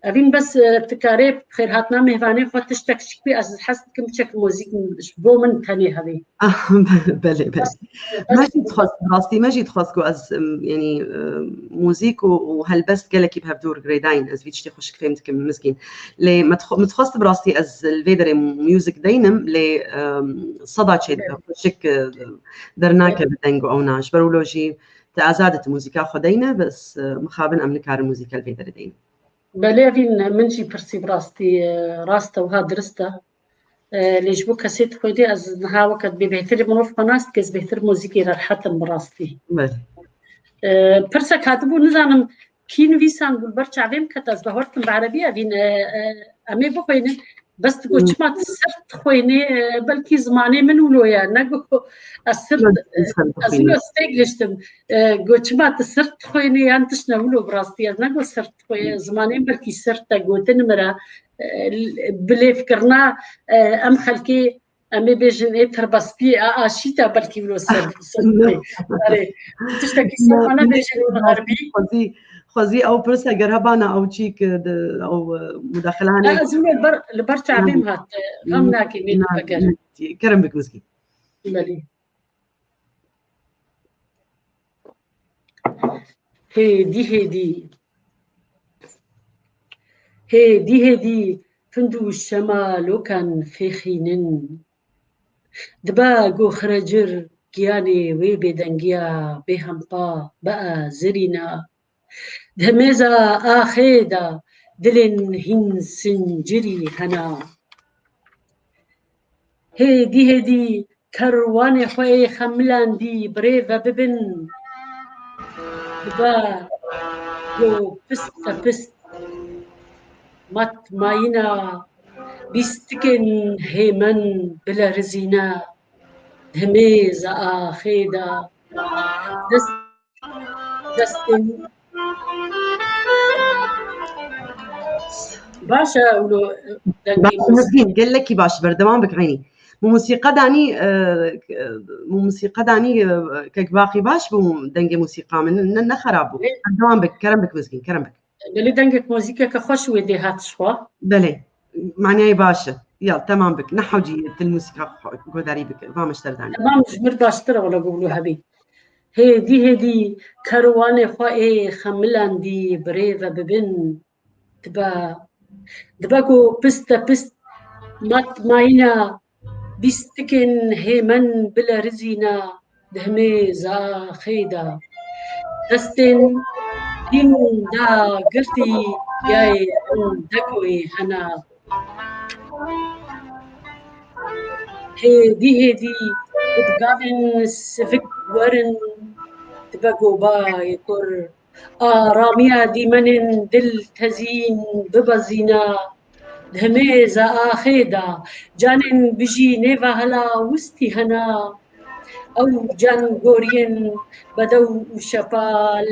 Evîn bes, e, tikarê xêrhatina mêvanê xwe tiştek şik bî, ez hez dikim çek muzîk ji bo min tenê hevê. Ah, belê, belê. Bes, bes Me jî dixwest, bi rastî me jî dixwest ku ez, em, yanî, em, muzîk û, û helbest gelekî bi hevdûr girêdayîn. Ez vî tiştê xweşik fêm dikim, Mizgîn. Lê me dixwe-, me dixwest bi rastî ez li vê derê muzîk deynim, lê, em, seda çê Evet. xweşik, e, dernake Evet. bi deng û ewna. Ji ber wilo jî te azad e tu muzîka xwe deyne, bes, e, mixabin em nikarin muzîka li vê derê deynin. Belê, evîn min jî pirsî bi rastî, e, rast e, wiha dirist e. E, lê ji bo kesê dixwedê ez niha weke dibê bêhtir mirov xwe nas dike, ez bêhtir muzîkê re rehet im bi rastî. Belê. E, pirsek hatibû, nizanim kî nivîsandibû, li ber çavê min ket, ez bawer dikim bi erebî evîn, e, e, em ê bixwînin. Bes tu got, Hmm. çima tu sirt dixwînî, e, belkî zimanê min wilo ye, ne got ez sirt, Yok, e, sen ez dixwînî. Wilo stêk giştim. E, got, çima tu sirt dixwînî, yan tişt ne wilo bi rastî, ez ne got sirt dixwînî, zimanê min belkî sirt e, gotin min re, e, bi lêvkirina, e, em xelkê, em ê bêjin ê tirbestî, a, aşîta belkî wilo ser, ser Ne. Erê, tiştekî ser Ne. me nebêjin bi erbî. Xwezî, xwezî ew pirse ger hebana ew çîk, e, di, ew, e, mudaxilanê. Ha, ez li ber, li ber çavê min hat, e, xem Ne. nakê, Ne. Kerem bik Mizgîn. Belê. Hêdî hêdî. Hêdî hêdî tund û şemalokan fêxînin. Dibe ku xirecir giyanê wê bêdengiya bêhempa bea zirîna. Di himêza axê de dilên hîn sincirî hena. Hêdî hêdî kerwanê xwe ê xemilandî bi rê ve bibin. Dibe ku pist te pist mat mayîna bîstikên hêmen bilerizîne. Di himêza axê de dest, destên Baş e, wilo dengê Baş, muzîk. Mizgîn, gelekî baş, berdewam bik, eynî. Mu musîqa danî, e, mu musîqa danî, e, kek baqî baş bû dengê musîqa min, ne, ne xerab bû. Lê Berdewam bik, kerem bik Mizgîn, kerem bik. Belê dengek muzîkeke xweş wê dê hat ji xwe. Belê, manayê baş e. Ya, temam bik. Ne hewcî til musîqa xwe guhdarî bike. Va me ji te re danî. Temam, ji mir baştir e, wele ku wilo hebî. Hêdî hêdî kerwanê xwe ê xemilandî bi rê ve bibin. Dibe, dibe ku pist te pist mat mayîna bîstikên hêmen bilerizîne di himêza axê de. Destên hîn da girtî yayê hindekoyê hene. Hêdî hêdî ku bi gavên sivik werin, dibe ku bayê kur aramiya dîmenên dil tezîn bibezîne. Di himêza axê de canên bijî nêva hela wistî hene. Ew can goriyên bedew û şepal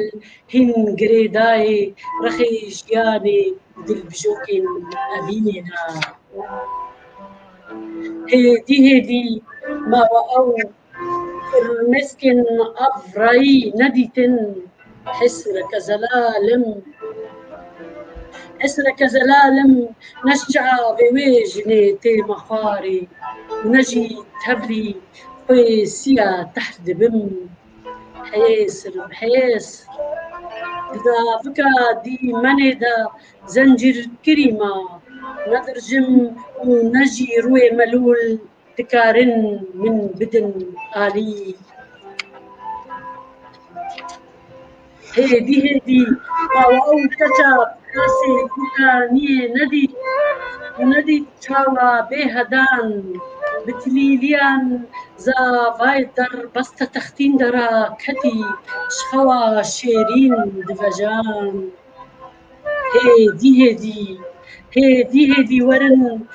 hîn girêdayê rexê jiyanê û dilbijokên evînê ne. Hêdî hêdî mawe ew firmeskên avrayî nedîtin, hesreke zelalim. Hesreke zelalim ne ji çavê wê jinê tê me xwarê û ne jî tevlî xwê siya tehr dibim. Hêsir, hêsir. Di davika dîmenê de zencîrkirî ma, ne dirjim û ne jî rûyê melûl dikarin min bidin alî. Hêdî hêdî, bawa ew keça pirasê bûkaniyê nedît û nedît çawa bêhedan bi tilîliyan zavayê derbeste textîn de raketî ji xewa şêrîn divejan. Hêdî hêdî, hêdî hêdî werin,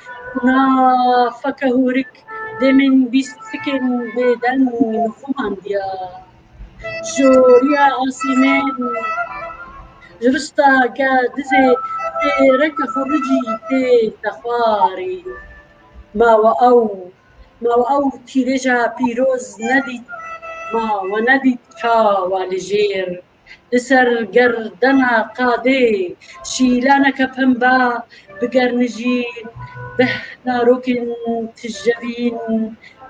nafeke hûrik dê min bîstikên bêdeng nixumandiya. Joriya asîmên ji rista ke dizê têreke xuricî tê te xwarî. Mawa ew, mawa ew tîrêja pîroz nedît, mawa nedît çawa li jêr. Li ser gerdena qadê şîlaneke pemba bi gernijîn, beh narokên tijevîn,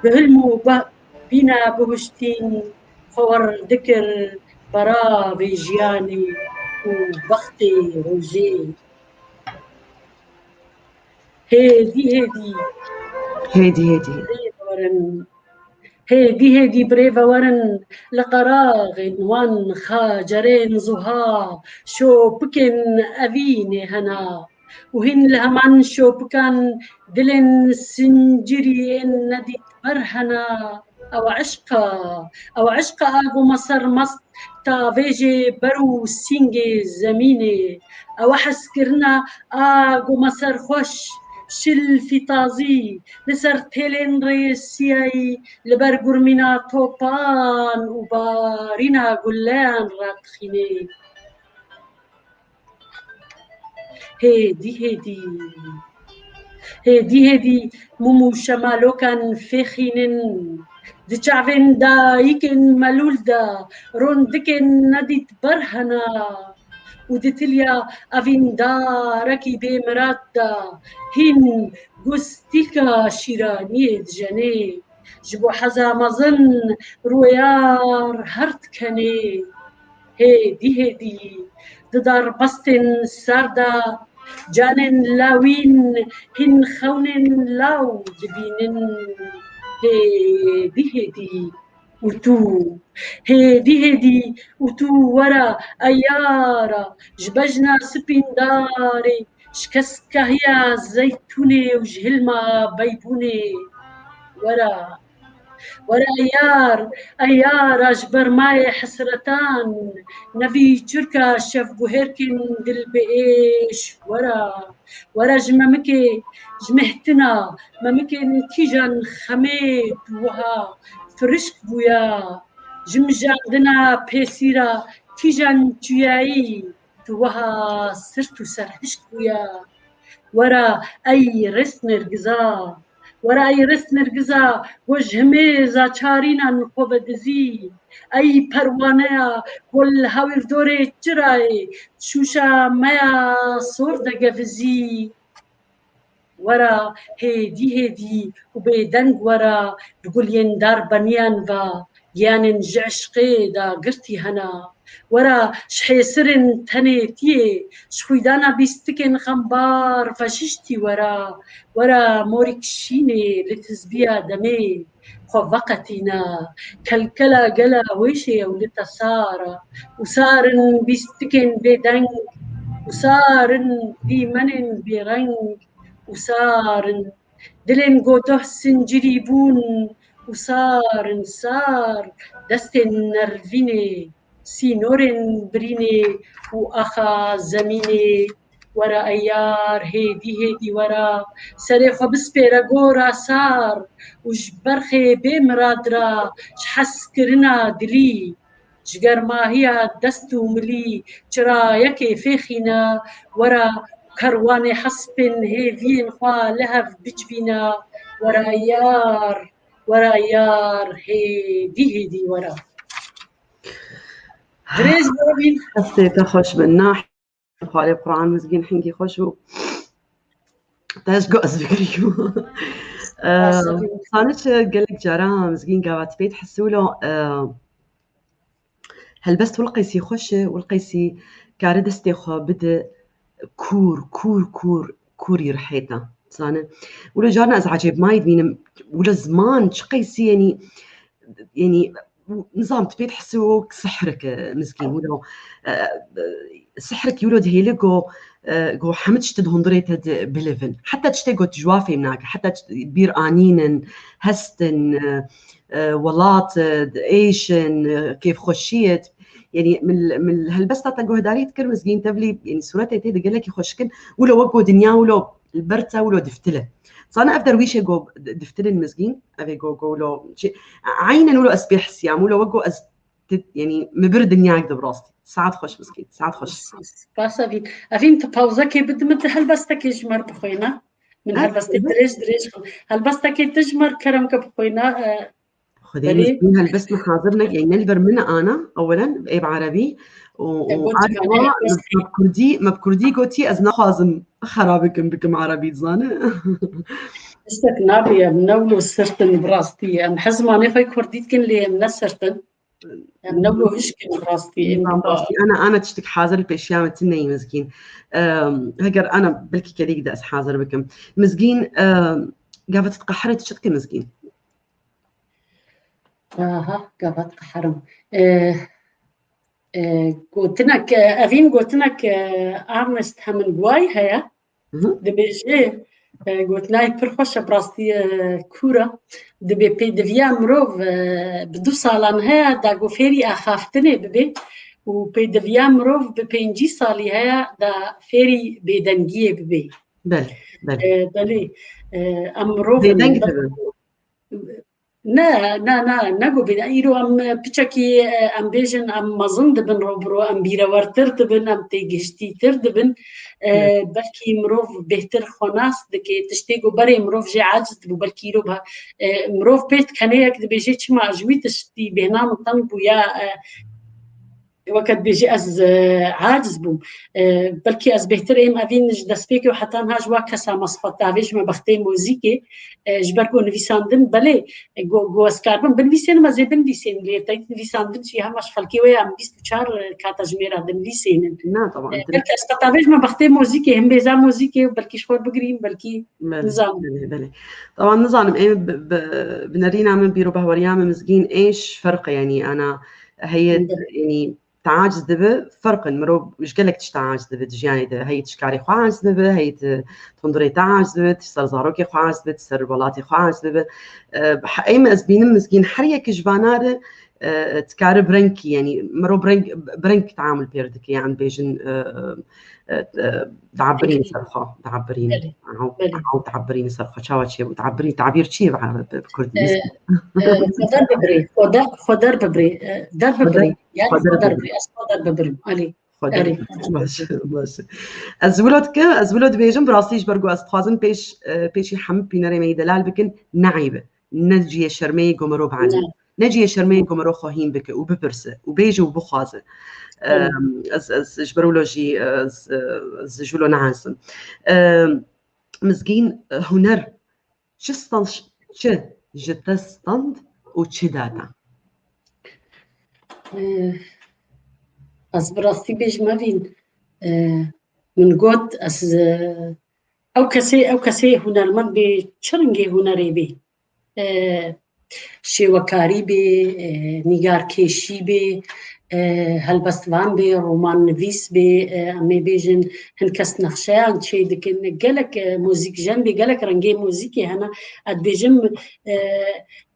bi hilm û ba-, bîna bihuştîn xwe wer dikir beravê jiyanê û bextê rojê. Hêdî hêdî. Hêdî hêdî. Hêdî werin. Hêdî hêdî birêve werin, li qeraxên wan xacerên zuha şopikên evînê hena û hîn li heman şopikan dilên sincirî yên nedîtber hena. Ew eşq e, ew eşq e a ku me sermest tavêjê ber û sîngê zemînê. Ew e hezkirina a ku me serxweş, şilfî tazî, li ser têlên rêsiyayî li ber gurmîna topan û barîna guleyan radixîne. Hêdî hêdî, hêdî hêdî mum û şemalokan fêxînin. Di çavên dayikên melûl de rondikên nedîtber hene û di tiliya evîndarekî bêmirad de hîn gustîlka şîraniyê dijenê. Ji bo heza mezin rûyar her dikenê. Hêdî hêdî di darbestên ser de canên lawîn hîn xewnên law dibînin. Hêdî hêdî û tu, hêdî hêdî û tu were ey yara ji bejna spîndarê, ji keskahîya zeytûnê û ji hilma beybûnê. Were, were ey yar, ey yara ji bermayê hesretan, nevî çirka şevguhêrkên dilbiêş. Were, were ji memikê, ji mehtina memikên kîjan xemê tu wiha firişk bûya, ji mijandina pêsîra kîjan çiyayî tu wiha sirt û serhişk bûya. Were ey rêst nêrgiza, were ey rêst nêrgiza, ku ji himêza çarînan xwe vedizî. Ey perwaneya ku li hawîrdorê çirayê şûşa me ya sor de gevizî. Were hêdî hêdî û bêdeng were, bi guliyên darbeniyan ve giyanên ji eşqê dagirtî hene. Were ji hêsirên tenêtiyê, ji xwîdana bîstikên xembar veşiştî were. Were morîk şînê li tizbiya demê xwe veqetîne. Kelkela gela wêşê ew li te sar e. Û sar in bîstikên bêdeng, û sar in dîmenên bêreng, û sar in dilên godoh sincirî bûn, û sar in sar destên nervînê, sînorên birînê û axa zemînê. Were ey yar, hêdî hêdî were, serê xwe bispêre gora sar û ji berxê bêmirad re ji hezkirina dilî, ji germahiya dest û milî çirayekê fêxîne. Were kerwanê hespên hêviyên xwe li hev bicivîne. Were ey yar, were ey yar, hêdî hêdî were. Dirêj bibîn. Destê te xweş bin. Nah, xalê Quran mizgîn hingî xweş bû. Te ji go ez bigirî. Zane çi, gelek cara Mizgîn gava tu pê dihesûlo, e, helbest wilqeysî xweş e, wilqeysî kare destê xwe bide kûr, kûr, kûr, kûrî rihêta. Zane, wilo carna ez ecêbmayî dibînim, wilo ziman çi qeysî, yenî, yenî, nizam tu pê dihesû wek sihrek e Mizgîn, wilo, e, e, sihrek wilo dihêle go, e, go hemî tişt di hundirê te de bilivin. Heta tiştê go tu ji wa fêm nake, heta tişt-, bîr anînin, hestin, e, e, welat, e, êşin, e, kêfxweşiyê. Yenî min, min helbesta te guhdarî dikir Mizgîn, tevlî, yenî sûretê tê de gelekî xweşik in. Wilo wek go dinya wilo li ber te wilo diftil e. Zane ev derwîşê go diftilin Mizgîn, ev ê go, go wilo çi, eynen wilo ez pê hesiyam, wilo wek go ez ti-, yenî min bir dinyayek de bi rastî. Saet xweş Mizgîn, saet xweş. Spas Evîn. Evîn, tu pawzekê bide min, tu helbestekê ji me re bixwîne. Min helbestê dirêj dirêj xwe. Helbestekê tu ji me re kerem ke bixwîne, e, Xwedê Mizgîn, helbest min hazir neke, ne li ber min e ana, ewelen ê bi erebî û, û arewa me bi kurdî, me bi kurdî gotî ez naxwazim xera bikim, bikim erebî, dizane. Tiştek nabe, em ne wilo sirt in bi rastî. Em hezmanê xwe kurdî dikin lê em ne sirt in. Em ne wilo hişk in bi rastî. Em bi rastî, ana, ana tiştek hazir li pêşiya me tune ye Mizgîn. Em, heger ana belkî kedîk de ez hazir bikim. Mizgîn, em, gava tu diqeherî tu çi dikî Mizgîn? Aha, gava diqeherim. E, e, gotinek, e, Evîn, gotinek, e, Ernest Hemingway heye. Dibêje, e, gotinayê pir xweş e, bi rastî, e, kûr e. Dibê pêdiviya mirov, e, bi du salan heye, da ku fêrî axaftinê bibe û pêdiviya mirov bi pêncî salî heye, da fêrî bêdengiyê bibe. Belê, belê. E, belê, e, em mirov in, Bêdeng em dibin. Ne, ne, ne, ne go bêdeng. Îro em, e, piçekî, e, em bêjin, em mezin dibin ro bi ro, em bîrewertir dibin, em têgihiştîtir dibin. E, belkî mirov bêhtir xwenas dike, tiştê ku berê mirov jê aciz dibû, belkî îro ba, e, mirov pê dikenê yek dibêje, çima ji wî tiştî bêhna min teng bû ya, e, weke dibêjî ez, e, aciz bûm. E, belkî ez bêhtir êm Evîn ji destpêkê û heta niha ji wa kesa me sifat davê ji me bextê muzîkê, e, ji ber ku nivîsandin belê, e, go, go ez karbim binivîsênim, ez ê binivîsênim lê teyt nivîsandin jî hema ji xelkê wê ya em bîst û çar kata ji mêra dinivîsênin. Na, taban, e, din- Belkî ez qet davê ji me bextê muzîkê, him bêza muzîkê û belkî ji xwe bigirîm, belkî Belê, nizanim. Belê, belê. Taban nizanim, em bi, bi, bi nerîna min bîr û bahweriya min Mizgîn êş ferq e, yanî ana heye, yanî te aciz dibe, ferq in. Mirov ji gelek tişta aciz dibe di jiyanê de. Heye tu ji karê xwe aciz dibe, heye tu hundirê te aciz dibe, tu ser zarokê xwe aciz dibe, tu ser welatê xwe aciz dibe. E, he-, êm ez bînim Mizgîn her yek ji vana re, e, dikare bi rengkî, yanî mirov bi reng, bi reng teamul pê re dike, yanî bêjin, e, e, e, diabirîne ser xwe, diabirîne. Belê. Ew, ew diabirîne ser xwe. Çawa çêbû? Diabirî, tabîr çi ye bi, bi kurdî? E, e, xwe der bibirê, xwe der, xwe der bibirê, e, der bibirê. Yani xwe der bibirê. Ez xwe der bibirim. Alî. Xwe der bibirim. Baş, baş. Ez wilo dikim, ez wilo dibêjim, bi rastî ji ber ku ez dixwazim pêş, e, pêşî hemû bînerê me yî delal bikin, ne eyb e. Ne cihê şermê ye ku mirov biecib. Ne cihê şermê ye ku mirov xwe hîn bike û bipirse û bêje û bixwaze. Em, ez, ez ji ber wilo jî, ez, ez ji wilo neazim. Em, Mizgîn, huner çi stand, çi ji te stand û çi da te? Eh, ez bi rastî bêjim Evîn, eh, min got, ez, eh, ew kesê, ew kesê hunermend bê, çi rengê hunerê bê, e, şêwekarî bê, e, nîgarkêşî bê, e, helbestvan bê, romannivîs bê, e, em ê bêjin hin kes nexşeyan çê dikin. Gelek, e, muzîkjen bê, gelek rengê muzîkê hene. Ez dibêjim, e,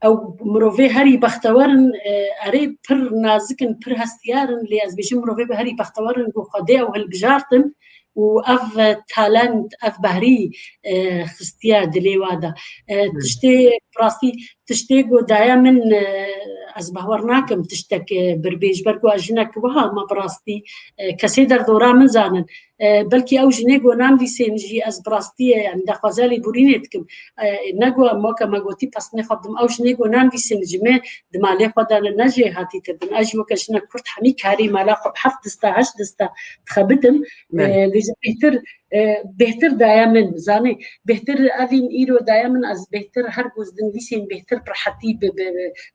ew mirovê herî bextewer in, e, erê pir nazik in, pir hestiyar in, lê ez dibêjim mirovê bi herî bextewer in ku Xwedê ew hilbijartin û ev talent, ev behrî, e, xistiye dilê wa de. E, Hmm. Tiştê, bi rastî, tiştê ku daye min, e, ez bawer nakim tiştek, e, bir bê, ji ber ku ez jinek wiha me bi rastî, e, kesê derdora min zanin. E, belkî ew jinê ku nanivîsên jî ez bi rastî, e, yani daxwaza lêborînê dikim. E, ne ku em weke me gotî pesnê xwe bidim. Ew jinê ku nanivîsên ji me di malê xwe de ne, ne jêhatîtir bin. Ez jî weke jinek kurd hemî karî mala xwe bi heft dista, heşt dista dixebitim. E, Evet. Lê ji bêhtir e, bêhtir daye min, zanî, bêhtir evîn îro daye min, ez bêhtir her ku ez dinivîsên bêhtir bi rehetî bi, bi,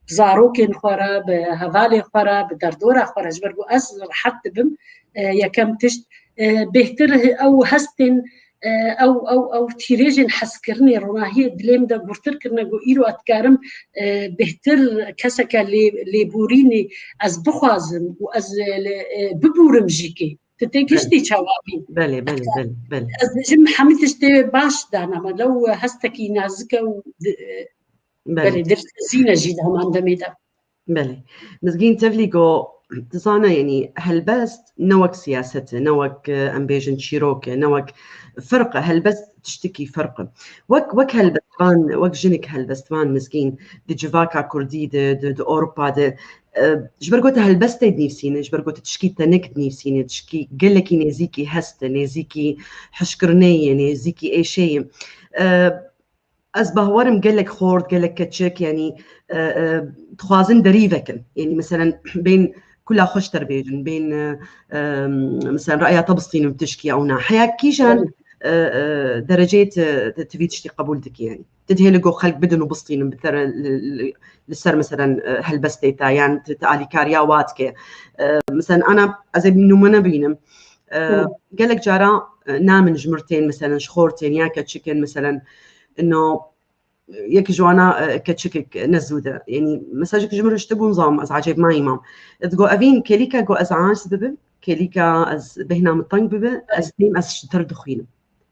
bi zarokên xwe re, bi hevalê xwe re, bi derdora xwe re, ji ber ku ez rehet dibim, e, yekem tişt, e, bêhtir ew hestên, e, ew, ew, ew tîrêjên hezkirinê ronahiyê dilê min de gurtir kirine ku îro ez dikarim, e, bêhtir keseke lê, lêborînê ez bixwazim û ez, e, lê, e, bibûrim jî kê. Tu tê giştî çawa bî? Belê, belê, belê, belê. Ez dibêjim hemî tiştê baş dana me, lew hestekî nazik e û di-, Belê. Belê, dilxizîne jî di heman demê de. Belê. Mizgîn, tevlî go, tu zane, yanî helbest ne wek siyaset e, ne wek, e, em bêjin çîrok e, ne wek ferq e, helbest tiştekî ferq e. Wek, wek helbestvan, wek jinik helbestvan Mizgîn, di civaka kurdî de, di, di Ewropa de, e, ji ber ku tu helbestê dinivîsîne, ji ber ku tu tişkî tenik dinivîsîne, tişkî gelekî nêzîkî hest e, nêzîkî hişkirinê ye, nêzîkî êşê ye. E, ez bawerim gelek xort, gelek keçik, yanî, e, e, dixwazin derî vekin. Yanî, meselen, bên kula xwe ji te re bêjin, bên, e, e, meselen, reya te bistînin tişkî ew na. Heya kîjan, e, e, dereceyê tu, tu, tu vî tiştî qebûl dikî, yanî? Tu dihê li go xelk bidin û bistînin bi te re li, li, li ser, meselen, e, helbestê te, yan tu, tu alîkariya wa dike. E, meselen, ana, ez ê nûmûne bînim. E, Hı. Gelek cara, e, namin ji mir tên, meselen, ji xor tên ya keçikên, meselen, ino, yek ji wana, e, keçikek ne zû de. Yanî, mesajek ji mir hiştibûn zam, ez ecêb mayî mam. Digo, evîn kêlîka ku ez aciz bibim, kêlîka ez bêhna min teng bibe, ez dêm ez ji te re dixwînim.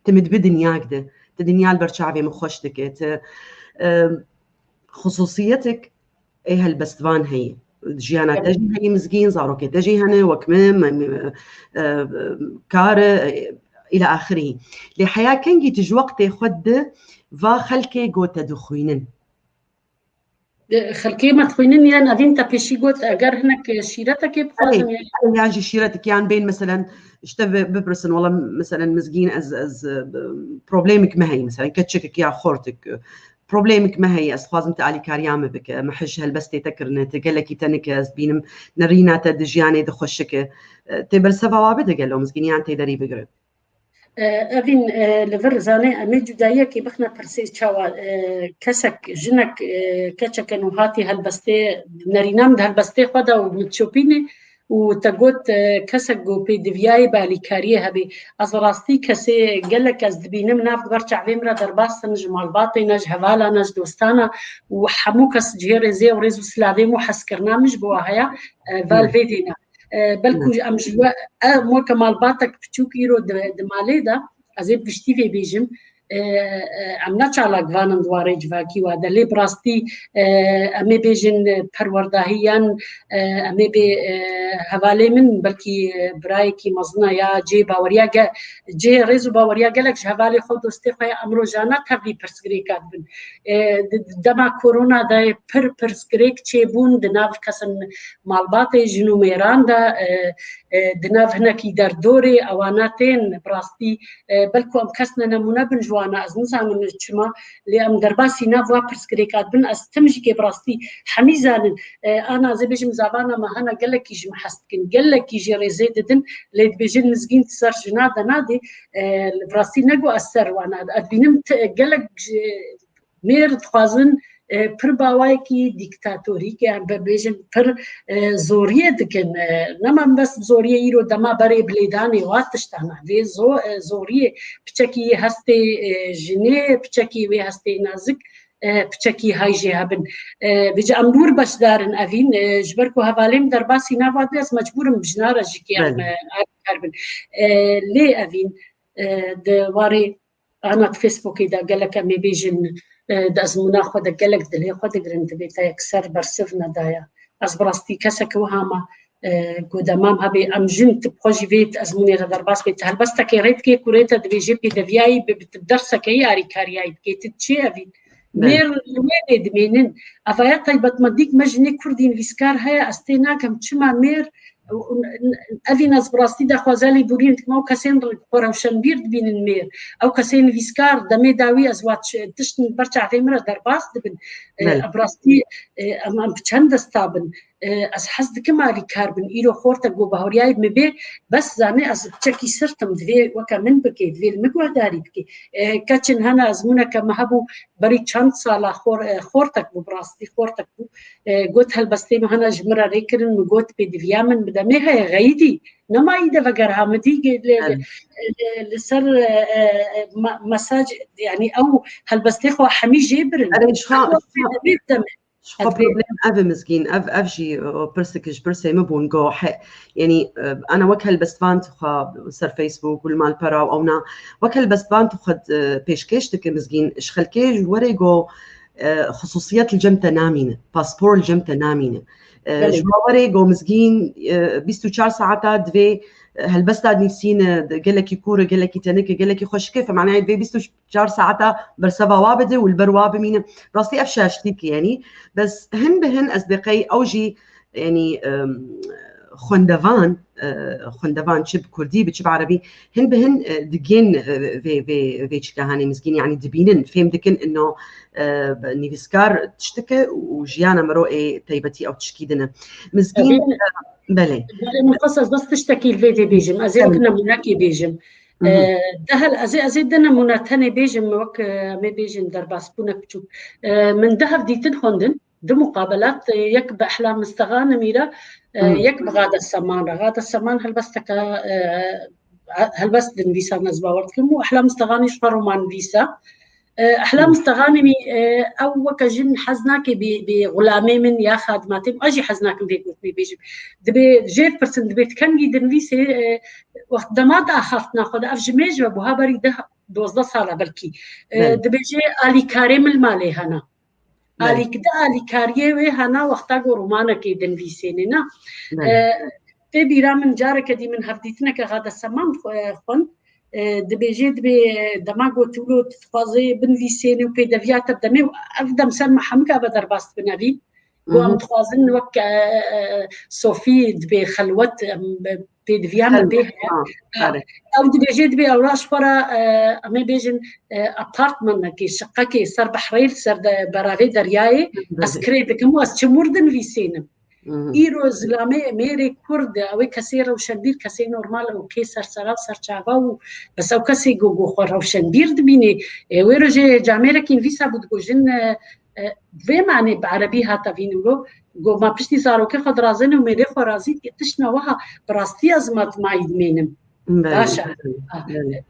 Tu min dibî dinyayek de. Tu dinya li ber çavê min xweş dike. Tu, e, xusûsiyetek ê helbestvan heye. Jiyana te jî heye Mizgîn, zarokê te jî hene, wek min, me, me, e, e, kar, e, îla axirî. Lê heya kengî tu ji wextê xwe di va xelkê go te dixwînin? Xelkê me dixwînin, yan evîn te pêşî got, eger hinek şîretekê bixwazin, Erê, yan erê, yan jî şîretek, yan bên, meselen, ji te bi-, bipirsin, wela, meselen, Mizgîn, ez, ez, e, problemek me heye, meselen, keçikek ya xortik, e, problemek me heye, ez dixwazim te alîkariya me bike, me hej helbestê te kirine, te gelekî tenike, ez dibînim nerîna te di jiyanê de xweşik e. E, tê bersiva wa bide gelo Mizgîn, yan tê derî bigire? E, evîn, e, li vir zanê, em ê cudayiyekê bixine pirsê çawa, e, kesek, jinek, e, keçeke nû hatî helbestê, nerîna min di helbestê xwe de û min dişopînê û te got, e, kesek ku pêdiviyayê bi alîkariyê hebê. Ez rastî kesê gelek ez dibînim nav di ber çavê min re derbas in, ji malbatê ne, ji hevala ne, ji dostana û hemû kes cihê rêzê û rêz û silavê min û hezkirina min ji bo wa heye, e, val vê dêne. E, belkû em ji we, em weke malbatek piçûk îro di, di malê de, ez ê bi giştî vê bêjim, e, e, em ne çalakvan in di warê civakî wa de, lê bi rastî, e, em ê bêjin, e, perwerdahî yan, e, em ê bê, e, hevalê min, belkî, e, birayekî mezin e ya cihê baweriya ge-, cihê rêz û baweriya gelek ji hevalê xwe, dostê xwe ya em rojane tevlî pirsgirêka dibin. E, di, di dema korona de pir pirsgirêk çêbûn di nav kesin malbatê jin û mêran de, e, e, di nav hinekî derdorê ewana tên bi rastî, e, belku em kes ne nemûne bin ji wana, ez nizanim çima, lê em derbasî nav wa pirsgirêka dibin, ez tim jî kê bi rastî hemî zanin, e, ana ez ê bêjim zavana me hene gelekî ji min hez dikin, gelekî jê rêzê didin, lê dibêjin Mizgîn tu ser jina de nadê, e, bi rastî ne ku ez ser wana, ez dibînim ti-, gelek ji, mêr dixwazin, e, pir bawayekî dîktatorîk, yan bibêjin pir, e, zoriyê dikin. E, nema bes zoriyê îro dema berê bi lêdanê wa tiştana. Vê zo-, e, zoriyê piçekî hestê, e, jinê, piçekî wê hestê nazik, e, piçekî hay jê hebin. E, vêca em li wir beşdar in evîn, e, ji ber ku hevalên derbasî nava de ez mecbûr im bi jina re jî kêm, Belê. e, alîkar bin. E, lê evîn, e, di warê Ana di Facebookê de gelek em ê bêjin, e, di ezmûna xwe de gelek dilê xwe digirin, divê te yekser bersiv nedaye. Ez bi rastî kesek wiha me, e, ku demam hebê, em jin tu bi xwe jî vê ezmûnê re derbas bê, tu helbestekê rê dikê ku rê te divê jê pêdeviyayî bi, bi tu dersekeyî arîkariyayî dikê, tu çi evî? Belê. Mêr li mêrê dimênin. Evaya taybetmendîk me jinê kurdî nivîskar heye, ez tê nakim çima mêr Evîn ez bi rastî daxwaza lêborîn dikim, ew kesên xwe rewşenbîr dibînin mêr, ew kesên nivîskar, demê dawî ez wat ş-, tişt ber çavê min re derbas dibin. E, Belê. Bi rastî, e, em, em bi çend desta bin. E, ez hez dikim alîkar bin. Îro xortek ku baweriyayê min bê, bes zanê ez çekî sirtim, divê weke min bike, divê li min guhdarî bike. E, keçin hene ezmûneke me hebû, berî çend sala xor-, e, xortek bû, bi rastî xortek bû. E, got helbestê min hene ji min re rê kirin, min got pêdiviya min bi demê heye, xeyidî. Nema î de veger ha min dî ge-, li, li, Evet. li, li ser, e, e, e, ma-, mesaj, yani ew helbestê xwe hemî jê birin. Erê, ji xwe, Ew ji xwe, pêdivî bi demê. ji xwe Ez bê- problem ev e Mizgîn, ev, ev jî, e, pirsek ji pirsê min bûn, go he, yani, e, ana wek helbestvan tu xwe ser Facebook û li malpera û ewna, wek helbestvan tu xwe, e, pêşkêş dike Mizgîn, ji xelkê ji werê go, e, xusûsiyet li cem te namîne, paspor li cem te namîne. E, Belê. ji we werê go Mizgîn, e, bîst û çar saeta divê, e, helbesta nivîsîn, e, gelekî kûr e, gelekî tenik e, gelekî xweşik e, femanayê divê bîst û çar saeta berseva wa bide û li ber wa bimîne. Rastî ev şaştîk e, yani. Bes hin bi hin ez dê qey ew jî, yani, em, xwendevan, e, xwendevan çi bi kurdî, bi çi bi erebî, hin bi hin, e, digên, e, vê, vê, vê çîka hanê Mizgîn, yani dibînin, fêm dikin ino, e, nivîskar tiştike û jiyana mero ê taybetî ew tişkî din e. Mizgîn, Evîn, e, belê. Belê, min xwest ez bes tiştekî li vê dê bêjim. Ez ê wek Belê. nemûnekê bêjim. Mhm. E, dehel, ez ê, ez ê di nemûne tenê bêjim, wek, e, em ê bêjin derbasbûnek biçûk. E, min du hevdîtin xwendin, du muqabelat, e, yek bi Ehla Mistexan Emîra, e, Mhm. yek bi Xade Seman re. Xade Seman helbesteke, e, helbest dinivîsa, ez bawer dikim, û Ehla Mistexanî ji xwe romannivîsa. E, Ehla Hı. Mistexanî, e, ew weke jin hez nake bê, bê xulamê min ya xadimatê min, ez jî hez nakim vê gotinê bêjim. Dibê jê dipirsin, dibê ti kengî dinivîsê, e, wext dema di axaftina xwe de, ev ji mêj ve bû, ha berî deh, dozdeh sala belkî. E, Belê. Dibêje alîkarê min li malê hena. Belê. Alîk-, di alîkariyê wê hena wexta ku romanekê dinivîsêne, na? Belê. E, tê bîra min careke dî min hevdîtineke Xade Seman xwe-, xwend. E, dibêje, dibê dema ku tu wilo tu dixwazê binivîsênî û pêdeviya te demê û ev dem ser me hemika ve derbas dibin evî. Ku Hı hı. em dixwazin wek, e, e, Sofî dibê xelwet, em, pêdiviya me Xelwet, pê heye. ha, Ha, erê. Ew dibêje, dibê ew ra ji xwe re, e, em ê bêjin, e, apartmanekê, şiqekê ser behrê, li ser de, beravê deryayê, ez Belê. kirê dikim û ez çim wir dinivîsênim. Hı hı. Îro zilamê mêrê Kurd, ew ê kesê rewşenbîr, kesê normal û kê sersera û serçava û bes ew kesê ku, ku xwe rewşenbîr dibînê. Ê, wê rojê camêrekî nivîsa bû, digo jin, e, e, vê manê bi erebî hate vîn wilo, go ma piştî zarokê xwe dirazêne û mêrê xwe razî dike, tiştna wiha bi rastî ez ma dimayî dimênim. Belê, Baş e. belê, Ah. belê.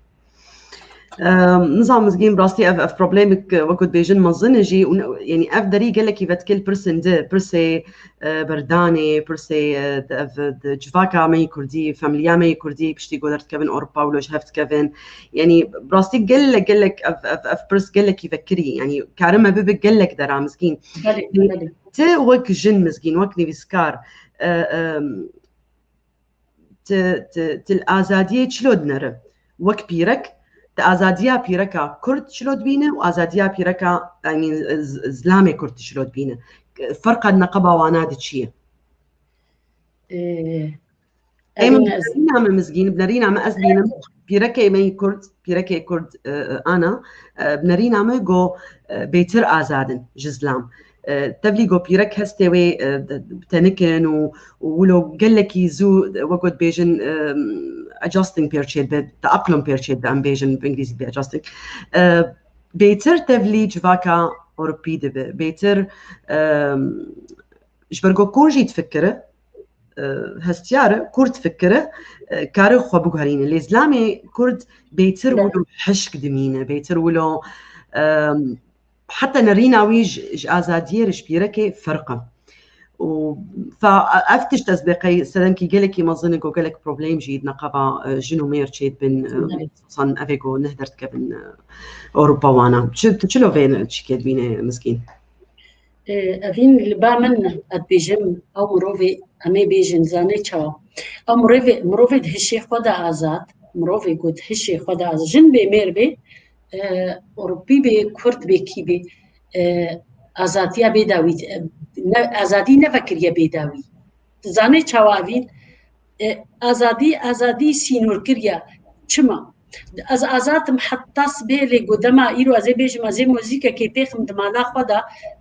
Em, nizam Mizgîn, bi rastî ev, ev problemek, e, wekû dibêjin mezin e jî, û ne, yani ev derî gelekî vetkil pirsin di, pirsê, e, berdanê, pirsê, e, di, ev, di civaka me yê Kurdî, familiya me yê Kurdî, piştî ku derdikevin Ewropa û lo ji hev dikevin. Yani bi rastî gelek, gelek ev, ev, ev pirs gelekî vekirî, yani karim e bibe gelek dera Mizgîn. Belê, belê. Ti wek jin Mizgîn, wek nivîskar, e, em, ti, ti, ti li azadiyê çilo dinere? Wek pîrek, ti azadiya pîreka Kurd çilo dibîne û azadiya pîreka, I mean, z-, zilamê Kurd çilo dibîne? Ferqa di neqeba wana de çi ye? Ee, Ê min, evîn ez binerîna me Mizgîn, binerîna me ez bînim, pîrekê me yî Kurd, pîrekê Kurd, e, e, Ana, e, binerîna me go, e, bêtir azad in ji zilam. E, tevlî go pîrek hestê wê, e, de, tenik in û, û wilo gelekî zû, wek dibêjin, e, adjusting pêr çêdibe, teeqlum pêr çêdibe, em bêjin bi îngilîzî dibê adjusting. E, bêtir tevlî civaka Ewropî dibe, bêtir, e, ji ber ku kûr jî difikire, e, hestiyar e, kûr difikire, e, kare xwe biguherîne. Lê zilamê Kurd bêtir Belê. wilo hişk dimîne, bêtir wilo, e, heta nerîna wî ji, ji azadiyê re ji pîrekê ferq e. Û fa, ev tişt ez bê qey sedenkî gelekî mezin e ku gelek problem jî di neqeba, e, jin û mêr çêdibin, e, Belê. Xesusan evê ku neh derdikevin, e, Ewropa wana. Çi, tu çilo vê çîkê dibîne Mizgîn? Ê, evîn li ba min, ez dibêjim, ew mirovê, em ê bêjin, zanê çawa? Ew mirovê, mirovê di hişê xwe de azad, mirovê ku di hişê xwe de azad, jin bê, mêr bê, e, Ewropî bê, Kurd bê, kî bê, e, azadiya bê dawî, e, ne, azadî nevekiriye bê dawî. Tu zanê çawa evîn? E, azadî, azadî sînorkir ya. Çima? Ez azad im heta sibê, lê ku dema îro ez ê bêjim, ez ê muzîkekê têxim di mala xwe de,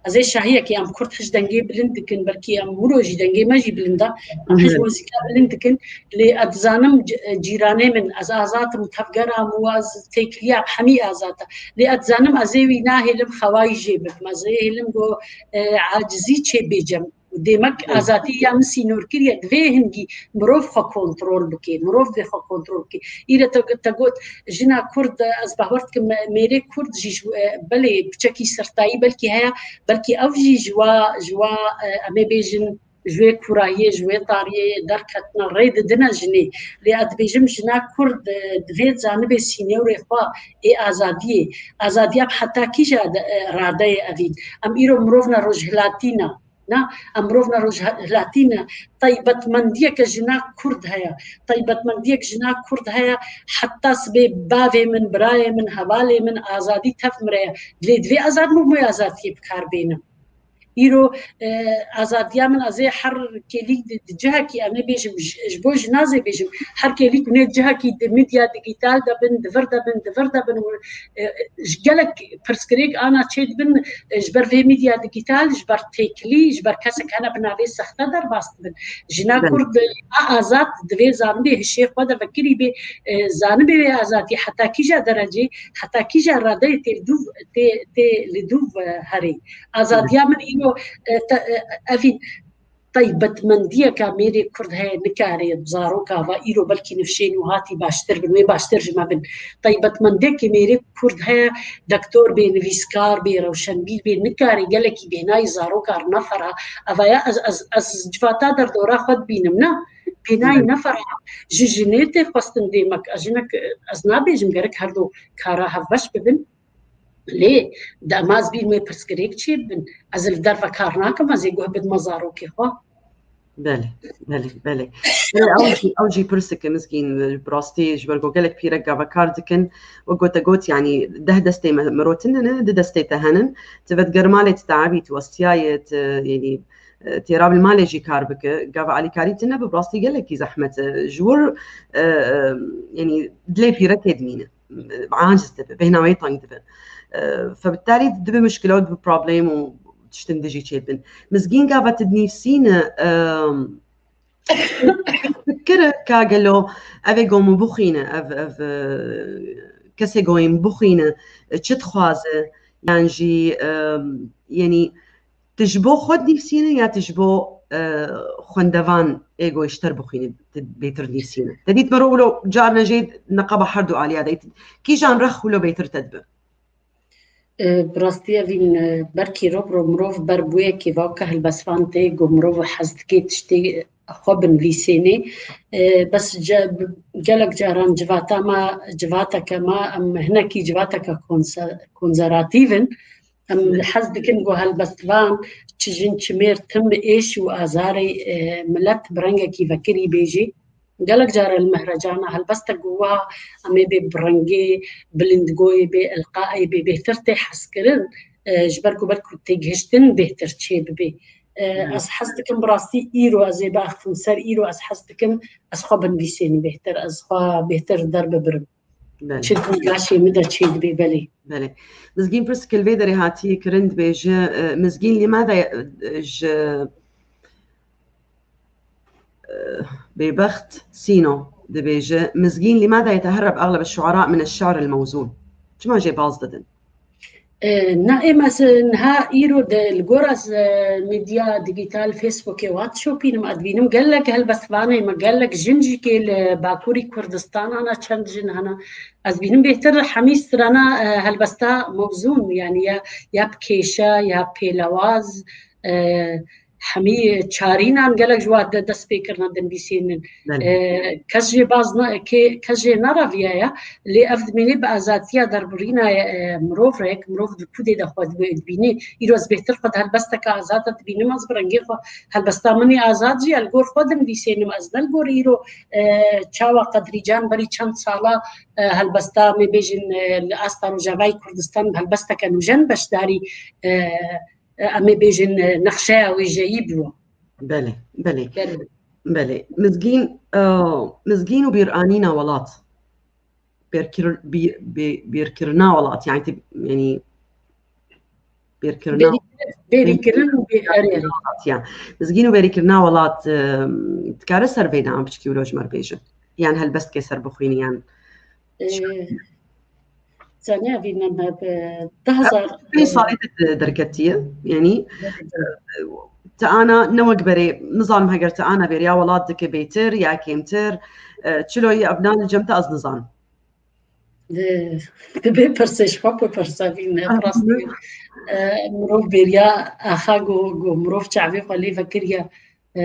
ez ê şahiyekê, em kurd hiş dengê bilind dikin, belkî em miro jî dengê me jî bilind e, em hiş muzîka bilind dikin, lê ez dizanim c-, cîranê min, ez azad im, tevgera min, ez têkiliya hemî azad e. Lê ez dizanim ez ê wî nahêlim xewayî jê bibim, ez ê hêlim ku, e, acizî çê bêcem. Demek azadî ya min sînorkirî ye, divê hingî mirov xwe kontrol bike, mirov divê xwe kontrol bike. Îre te, te got, jina Kurd, ez bawer dikim, mêrê Kurd jî ji, e, belê piçekî sirtayî belkî heye, belkî ev jî ji wa, ji wa, e, em ê bêjin, ji wê kûrayiyê, ji wê tariyê derketine rê didine jinê. Lê ez dibêjim, jina Kurd, e, divê zanibê sînorê xwe ê azadiyê. Azadiya heta kîja de, e, radeyê evîn. Em îro mirovna rojhilatî ne. Na, em mirovna rojhilatî ne. Taybetmendiyeke jina Kurd heye. Taybetmendiyek jina Kurd heye, heta sibê bavê min, birayê min, hevalê min azadî tev mire ye. Lê divê ez ev momoya azadiyê bi kar bênim. Îro, e, azadiya min ez ê her kêlîk di, di cihekî, em ê bêjim, ji, ji bo jina zê bêjim, her kêlîk hûn ê cihekî di medya digîtal de bin, di vir de bin, di vir de bin, e, ji gelek pirsgirêk ana çê dibin, e, ji ber vê medya digîtal, ji ber têkilî, ji ber kesek hene bi navê sexte derbas dibin. Jina Kurd a azad divê zanibê hişê xwe de vekirî bê, e, zanibê wê azadî heta kîja derecê, heta kîja radeyê tê li dûv, tê, tê li dûv, e, herê. Azadiya min îro, e, te, e, evî taybetmendiyeke mêrê Kurd heye, nikare zaroka va îro belkî nifşên û hatî baştir bin, wê baştir ji me bin. Taybetmendiyekê mêrê Kurd heye, doktor bê, nivîskar bê, rewşenbîr bê, nikare gelekî bêhnayî zaroka nefera. Eva ya ez, ez, ez civata derdora xwe dibînim, ne? Bêhnayî nefera. Ji jinê tê xwestin dêmek. Ez jinek, ez nabêjim gerek her du kara hevbeş bibin. Lê dema ez bînim wê pirsgirêk çê bibin, ez li derve kar nakim, ez ê guh bidime zarokê xwe. Belê, belê, belê. Belê, ew jî, ew jî pirseke mizgîn, bi rastî ji ber ku gelek pîrek gava kar dikin, wek ku te got, yanî deh destê me, mirotin hene, du destê te henin. Tu vedigerî malê, tu teabî, tu westiyayê, tu, yanî, e, têra bi malê jî kar bike. Gava alîkarî tune be, bi rastî gelekî zehmet e. Ji wir, e, e, yanî dilê pîrekê dimîne. Aciz dibe, bêhna wê teng dibe. E, fe bi tarî dibe muşkila û dibe problem û tiştin dijî çêdibin. Mizgîn gava tu dinivîsîne, e, fikir ka gelo ev ê go min bixwîne, ev, ev, e, kesê go ê min bixwîne, e, çi dixwaze, yan jî, e, yanî, Tu ji bo xwe dinivîsîne ya tu ji bo, e, xwendevan ê go ji te re bixwîne, tu bêtir dinivîsîne? Te dît mero wilo carna jê neqeba her du aliya de. Kîjan rex wilo bêtir te dibe? E, bi rastî evîn, e, ber kîro bi ro mirov ber bûyekê va ke helbestvan tê, go mirov hez dike tiştê xwe binivîsênê. E, bes ce-, gelek caran civata me, civateke me, em hinekî civateke konse-, konservatîv in. Em hez dikin ku helbestvan çi jin, çi mêr, tim êş û azarê, e, milet bi rengekî vekirî bêjî. Gelek care li mehrecana helbestek wiha em ê bê bi rengê, bilindgoyê bê, ilqaê bê bêhtir tê hezkirin, e, ji ber ku belku têgihiştin bêhtir çê bibê. E, ez hez dikim bi rastî îro ez ê biaxivim ser îro, ez hez dikim ez xwe binivîsênim bêhtir, ez xwe bêhtir derbibirim. Belê. Çi di nîqaşê min de çêdibê, belê. Belê. Mizgîn pirsik li vê derê hatiye kirin, dibêje, e, Mizgîn, لماذا, e, ji, e, Bêbext Sîno dibêje, Mizgîn, لماذا يتهرب أغلب الشعراء من الشعر الموزون? Çima jê baz didin? E, na, ê, me se-, niha îro de li gora z-, e, medya digîtal, Facebookê, WhatsAppînim, ez dibînim gelek helbestvanê me, gelek jin jî kê li Bakurî Kurdistan ana çend jin hene. Ez dibînim bêhtir hemî strana, e, helbesta mewzûn, yanî ya, ya bi kêşe, ya pêlewaz, e, hemî çarînan gelek ji wan de dest pê kirine dinivîsînin. Belê. E, kes jê baz ne, kê, kes jê nereviyaye, lê ev dimînê bi azadiya derbirîna, e, mirovrek, mirov di kudê de xwe dibî-, dibînê. Îro ez bêhtir xwe di helbesteke azad de dibînim, ez bi rengê xwe helbesta min ê azad jî, ez li gor xwe dinivîsênim, ez ne li gor îro, e, çawa Qedrîcan berî çend sala, e, helbesta, em ê bêjin, e, li asta Rojavayê Kurdistan bi helbesteke nûjen beşdarî, e, e, em ê bêjin, e, nexşeya wêjeyî bû. Belê, belê. Belê. Belê. Mizgîn, e, Mizgîn û bîranîna welat. bêrkir-, bî-, bê-, bêrkirina welat, yani tê-, yani bêrkirina Bêrî-, bêrîkirin û bê-, erê. Welat, ya. Mizgîn û bêrîkirina welat, e, dikare ser vê de em piçkî wilo ji me re bêjin? Yan helbestkê ser bixwînin, yan Ee, Zaniya vî me bi du hezar Pênc salê te derketiye, yani, e, te ana ne wek berê, nizanim heger te ana bêriya welat dike bêtir ya kêmtir, e, çiloyî evna li cem te ez nizanim. Di, di bê pirsê ji xwe ku pirsa vî ne, Ah, rastî, e, mirov bêriya axa go, go mirov çavê xwe lê vekiriye, e,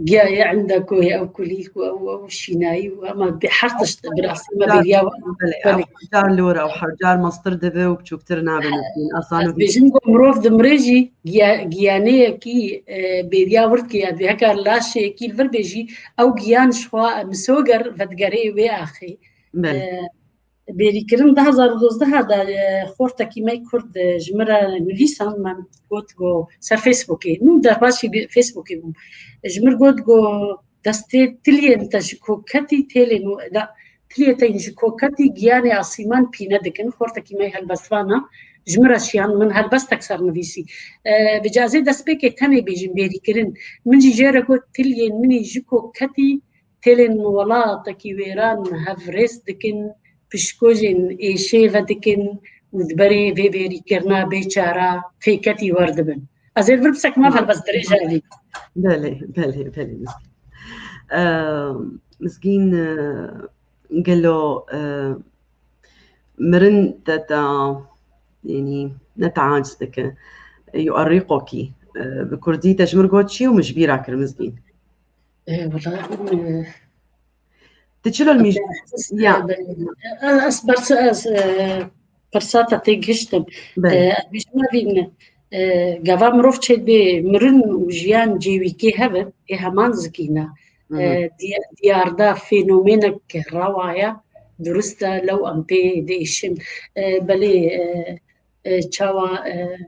giya ye enda ku ye ew kulî ku ew, ew şînayî û ema bi her tişt bi rastî me bêriya we. Belê, Belê. ew car lor, ew her car mestir dibe û biçûktir nabe mezgîn. Ez Ez zanim vî bêjim ku mirov dimire jî giya-, giyaneyekî, e, bêriya wir dike ya dibê heka laşeyekî li vir bê jî ew giyan ji xwe misoger vedigere wê axê. Belê. E, Bêrîkirin du hezar û dozdeh de, e, xortekî me kurd, e, ji min re nivîsan, me got go ser Facebookê. Nû derbasî bi Facebookê bûm. Ji min got go destê tiliyên te ji koketî têlên û da tiliyê te ji koketî giyanê asîman pîne dikin. Xortekî me helbestvan e. Ji min re şiyan, min helbestek ser nivîsî. E, bi cazê destpêkê tenê bêjin bêrîkirin. Min jî jê re got tiliyên min î ji koketî têlên welatekî wêran hevrêz dikin, pişkojên êşê vedikin û di berê vê bêrîkirina bê çara fêketî werdibin. Ez ê li vir pisekima helbest dirêj e evî. Belê, belê, belê, Mizgîn. Eee, Mizgîn, eee, gelo, eee, mirin te, te, yanî ne te aciz dike. Yu'errîkokî, eee, bi kurdî te ji min got çi û min ji bîra kir, Mizgîn? E, wela, e, Tu çilo li min jî? Ya. E, ez persa, ez, e, pirsa te tê gihiştim. Belê. E, ez bêjim evîn, e, gava mirov çê dibê mirin û jiyan cêwîkê hev in, ê heman zikîna. Hı hı. E, diya-, diyarda fenomenek rewa ye, durust e, lew em pê diêşin. E, belê, e, e, çawa, e,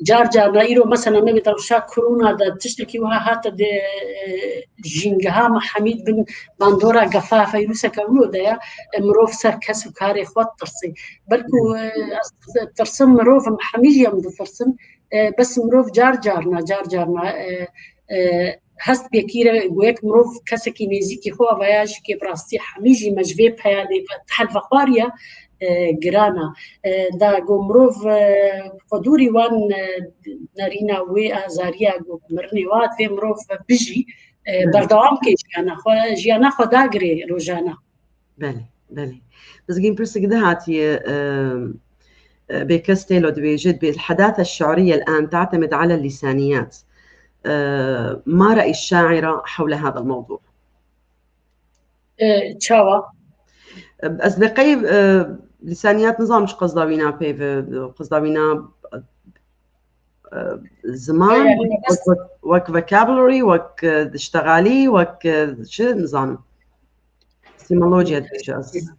car carna îro mesela me bê rewşa korona de tiştekî wiha hate de, e, jîngeha me hemî bin bandora gefa feyrûseke wilo de ye, e, mirov ser kes û karê xwe ditirsê. Belku, e, ez tirsim mirov em hemî jî em ditirsin, e, bes mirov car carna, car carna, e, e, hest pêkî re, go yek mirov kesekî nêzîkî xwe ve ya jî kê bi rastî hemî jî me ji vê peyadê ve hel vexwariye, e, giran e. E, da go mirov, e, xwe dûrî wan, e, nerîna wê azariya go mirinê wa divê mirov bijî, e, Evet. berdewam ke jiyana xwe, jiyana xwe dagirê rojana. Belê, belê. Mizgîn pirsik di hatiye, e, e, bê kes têlo dibêje, dibê الحداثة الشعرية الآن تعتمد على اللسانيات. E, ما رأي الشاعرة حول هذا الموضوع؟ E, çawa? E, ez vê qey, e, lisaniyat nizam çi qezda wîna pê ve, qezda wîna, e, ziman, Yani, wek, wek, wek vocabulary, wek, e, diştegalî, wek, e, çi nizanim. Sîmolojiya dibêje ez.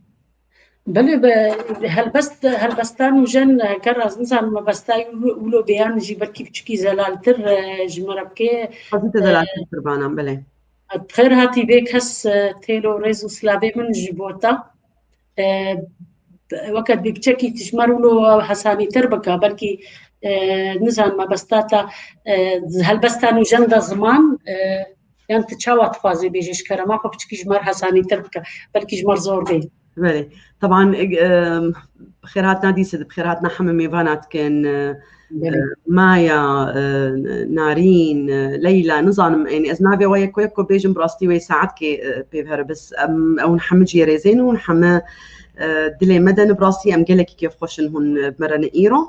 Belê, be, helbest, helbestan û jen, e, ker ez nizanim mebestayî wilo bêyan jî belkî piçikî zelaltir, e, ji me re bike. Xwezî te zelaltir, e, qurbanan, belê. Bi xêr hatî vê kes, e, têlo rêz û silavê min ji bo te. E, weke dibê piçekî tu ji me re wilo hesanîtir bike, belkî, e, nizanim mebesta te, e, helbestan û jen de ziman, e, Yan tu çawa dixwazî bêjî ji kerema xwe piçikî ji me re hesanîtir bike, belkî ji me re zor bê. Belê. Teban, e, e, bi xêr hatina dîse de, bi xêr hatina heme mêvana dikin, e, Belê. e, Maya, e, Narîn, e, Leyla, nizanim, yani ez navê we yeko yeko bêjim, bi rastî wê saetkê, e, pê ve here, bes em, ew hûn hemî cî rêzên hûn heme, e, dilê me de ne, bi rastî em gelekî kêfxweş in hûn, e, bi me re ne îro.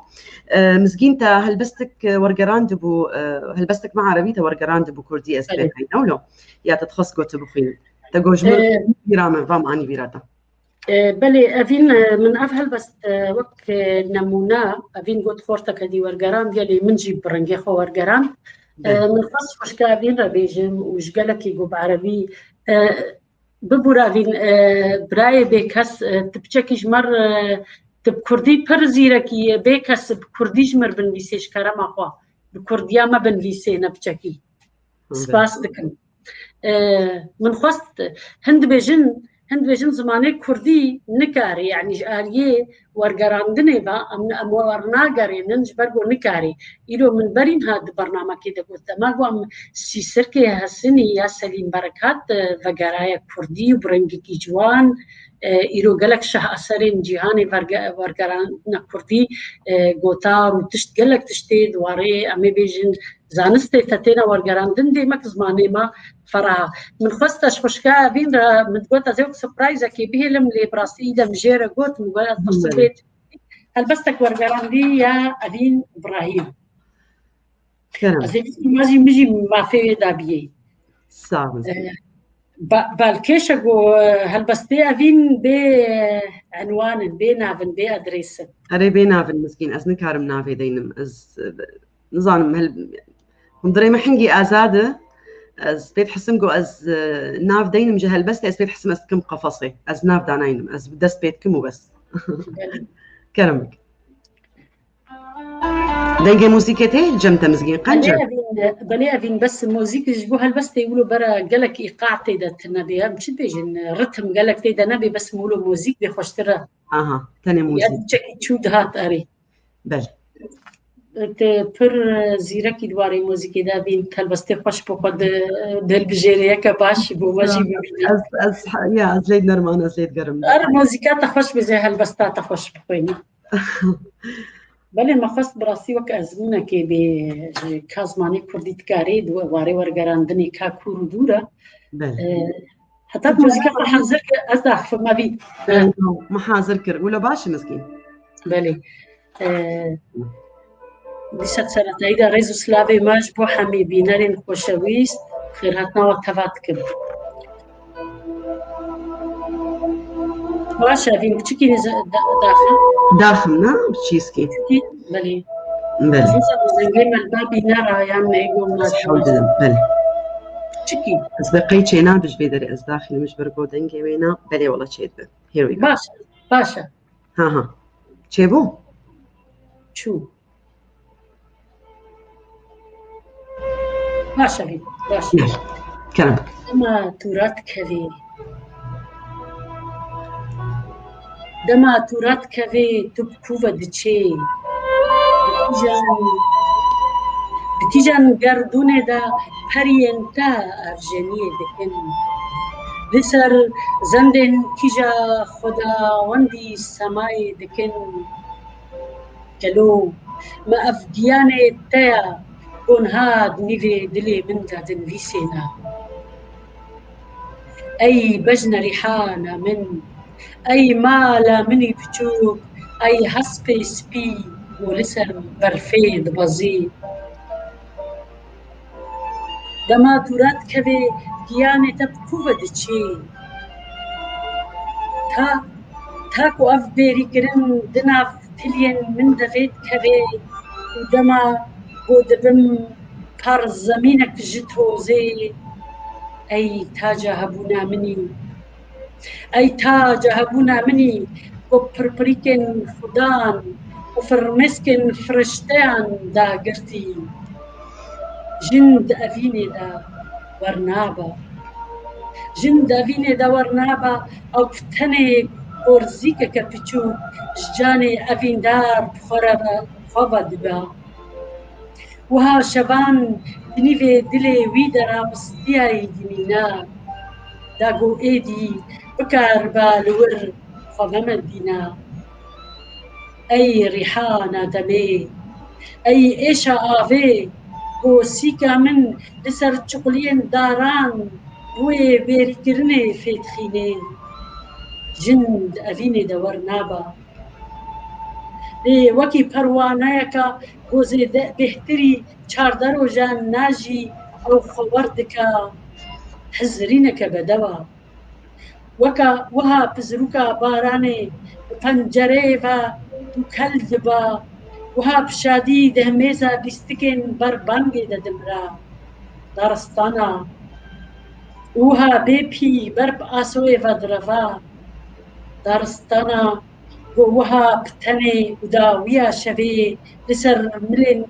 E, Mizgîn te helbestek, e, wergerandibû, e, helbestek me erebî te wergerandibû kurdî, ez Belê. pê xeyna wilo. Ya te dixwest got tu bixwînî. Te got ji min Ee, bîra min, va min anî bîra te. Ee, belê, evîn, e, min ev helbest, e, wek, e, nemûne, evîn got xorteke dî wergerandiye, lê min jî bi rengê xwe wergerand. Ee, Belê. Min xwest xwişka evîn re bêjim û ji gelekî got bi erebî, e, Bibûre evîn, e, birayê bêkes, e, tu piçekî ji me re, e, tu bi kurdî pir zîrekî yê, bêkes bi kurdî ji me re binivîsê ji kerema xwe. Bi kurdiya me binivîsê ne piçekî. Hı hı. Spas dikim. E, min xwest, hin dibêjin, Hin dibêjin zimanê kurdî nikarê, yanî ji aliyê wergerandinê ve em, em wernagerênin ji ber ku nikarê. Îro min berî niha di bernamekê de got, dema ku em Sîsirkê Hesinî ya Selîm Berekat, e, vegeraye kurdî û bi rengekî ciwan, e, îro gelek şeh eserên cîhanê verge-, wergerandina kurdî, e, gotar û tişt, gelek tiştê di warê, em ê bêjin, zanistê te têne wergerandin, dêmek zimanê me ferah. Min xwest ez xwişka Evîn re, min got ez ê wek surprizekê bihêlim, lê bi rastî îde min jê re got, min got ez pirsî Belê. Bê helbestek wergerandî ya Evîn Ibrahîm. Kerem. Ez ê bistî me jî, min jî mafê wê dabiyê. Sağ ol. Ee, ba-, balkêşe ku, e, helbestê Evîn bê, e, enwan in, bê nav in, bê adres in. Erê, bê nav in Mizgîn, ez nikarim navê deynim. Ez, e, nizanim, hel-, hundirê min hingî azad e. Ez pê dihisim ku ez, e, nav deynim ji helbestê, ez pê dihisim ez dikim qefesê. Ez nav danaynim, ez bi dest pê dikim û bes. Belê. Kerem. Dengê muzîkê tê li cem te Mizgîn, qenc e? Belê Evîn, belê Evîn, bes muzîk ji bo helbestê wilo bera gelek îqa tê de tune bê. Em çi dibêjin, ritim gelek tê de nebê, bes wilo muzîk bê xweştir e. Aha, tenê Ya muzîk. Çekî çû dihat erê. Belê. Te pir zîrekî di warê muzîkê de Evîn, helbestê xweş bo xwe di, di hilbijêrê yeke baş bo me jî bibîne. Ez, ez, ya, ez lê nerman, ez lê digerim. Her muzîka te xweş bê, zê helbesta te xweş bixwîne. Belê, me xwest bi rastî wek ezmûnekê bê, ji ka zimanê kurdî dikarê di warê wergerandinê ka kûr û dûr e. Belê. E, heta muzîka te hazir kir, ez daxifim, Evîn. E, me hazir kir. Wilo baş e Mizgîn. Belê. E, dîsa seretayî de rêz û silavê me ji bo hemî bînerên xoşewîst, xêrhatina we teva dikim. Baş e, Evîn, piçikî nêze-, da-, daxil. Daxil ne? Çîskî. Piçikî, belê. Belê. Ez nizanim, dengê me li ba bînera yan me ego me. Ez hewl didim, belê. Piçikî. Ez be qey çênabe ji vê derê ez daxîlim ji ber ku dengê wê na. Belê, wela çêdibe. Here we go. Baş e, baş e. Ha, ha. Çêbû? Çû. Baş e, baş e. Gel. Kerem. Dema tu radikevî. Dema tu radikevî, tu bi ku ve diçî? Bi kîjan, bi kîjan gerdûnê de periyên te erjeniyê dikin? Li ser zendên kîja xwedawendî semayê dikin? Gelo me ev giyanê te ya ku niha di nîvê dilê min de dinivîsêne? Ey bejne rîhana min, ey mala min ê biçûk, ey hespê spî ku li ser berfê dibezî. Dema tu radikevê, giyanê te bi ku ve diçî? Ta, ta ku ev bêrîkirin di nav tiliyên min de vê dikevê û dema ku dibim par zemînek ji tozê, ey taca hebûna min î. Ey taca hebûna min î, ku pirpirîkên xudan û firmêskên firişteyan dagirtî. Jin di evînê de wernabe. Jin di evînê de wernabe, ew bi tenê korzîkeke piçûk ji canê evîndar bi xwe re ve, xwe ve dibe. Wiha şevan di nîvê dilê wî de rawestiyayî dimîne, da ku êdî bikariba li wir xwe vemendîne. Ey rîhana demê, ey êşa avê, ku sîka min li ser çiquliyên daran wê bêrîkirinê fêdixînê. Jin di evînê de wernabe. Lê wekî perwaneyeke ku zêde bêhtirî çardeh rojan najî, ew xwe wer dike hizirîneke bedewa. Weka wiha pizrûka baranê bi pencereyê ve dûkel diba, wiha bi şadî di himêza lîstikên berbangê de dimira. Daristana. Û wiha bê pî ber bi asoyê ve direva. Daristana. Ku wiha bi tenê û dawiya şevê li ser milên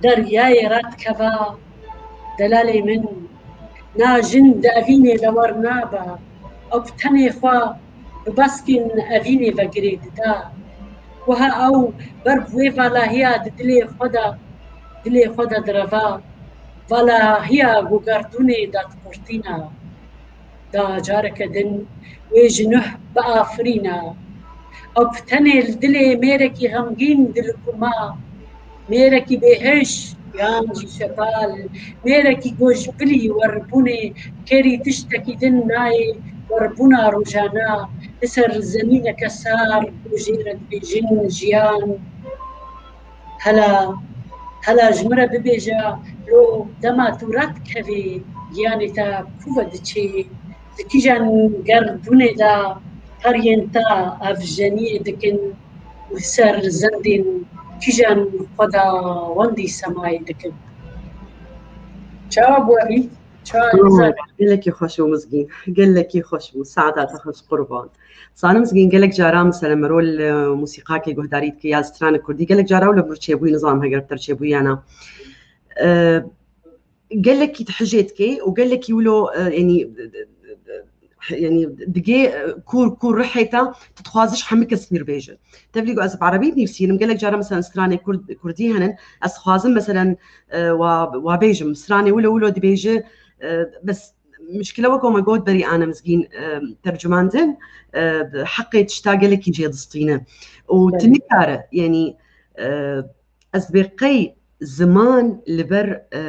deryayê radikeva, delalê min, na jin di evînê de wernabe. Ew bi tenê xwe bi beskên evînê ve girê dida. Wiha ew ber bi wê valahiya di dilê xwe de, dilê xwe de direva. Valahiya ku gerdûnê dadiqurtîna. Da careke din wê ji nuh biafirîna. Ew bi tenê li dilê mêrekî xemgîn dilikuma. Mêrekî bêhiş yan jî şepal, mêrekî ku ji bilî werbûnê kêrî tiştekî din nayê werbûna rojana li ser zemîneke sar ku jê re dibêjin jiyan. Hela, hela ji min re bibêje, lo dema tu redikevî, giyanê te ku ve diçê, di kîjan gerdûnê de periyên te ev jeniyê dikin û li ser zendên kîjan xwedawendî semayê dikin? Çawa bû evî? Çawa nizam? Gelekî xweş bû Mizgîn. Gelekî xweş bû. Saeta te xweş qurban. Zanim Mizgîn gelek cara mesela merol e, musîqakê guhdarî dike ya stranek kurdî. Gelek cara wilo bir çêbûyî nizam heger ter çêbûyî yana. E, gelekî dihijê dikê û gelekî wilo e, yanî yanî digê e, kûr kûr rihê te tu dixwazî ji hemî kes fîr bêje. Tevlî ku ez bi erebî nivîsînim, gelek cara mesela stranê kurd, kurdî henin, ez dixwazim mesela e, wa, wa bêjim, stranê wilo wilo dibêje, e, bes mişkile wek me got berî Ane Mizgîn, e, tercumandin e, heqê tişta gelekî jê distîne. Û tu nikare, yanî e, ez bê qey ziman li ber e,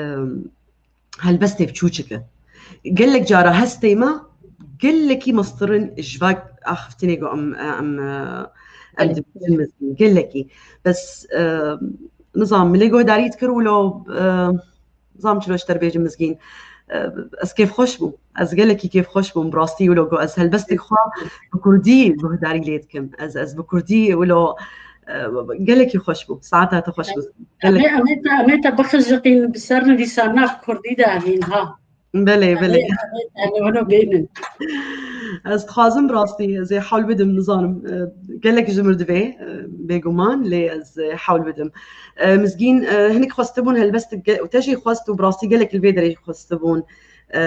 helbestê biçûçik e. Gelek cara hestê me gelekî mestirin ji va axiftinê ku em em em dibêjin Mizgîn gelekî. Bes e, nizam milê guhdarî dikir wilo e, nizam çilo ji te re bêjim Mizgîn. E, ez kêfxweş bûm. Ez gelekî kêfxweş bûm bi rastî wilo ku ez helbestik xwe bi kurdî guhdarî lê dikim. Ez ez bi kurdî wilo e, gelekî xweş bû. Saeta te xweş bû. Em ê, em ê te, em ê te bixijiqîn bi ser nivîsarina kurdî de evîn ha. Belê, belê. Em ê, em ê, em ê wino bênin. Ez dixwazim rastî, ez ê hewl bidim, nizanim. E, gelek ji mir divê, e, bêguman, lê ez ê hewl bidim. E, Mizgîn, e, hinek xwestibûn, helbestik ge-, û te jî xwest û bi rastî gelek li vê derê xwestibûn. E,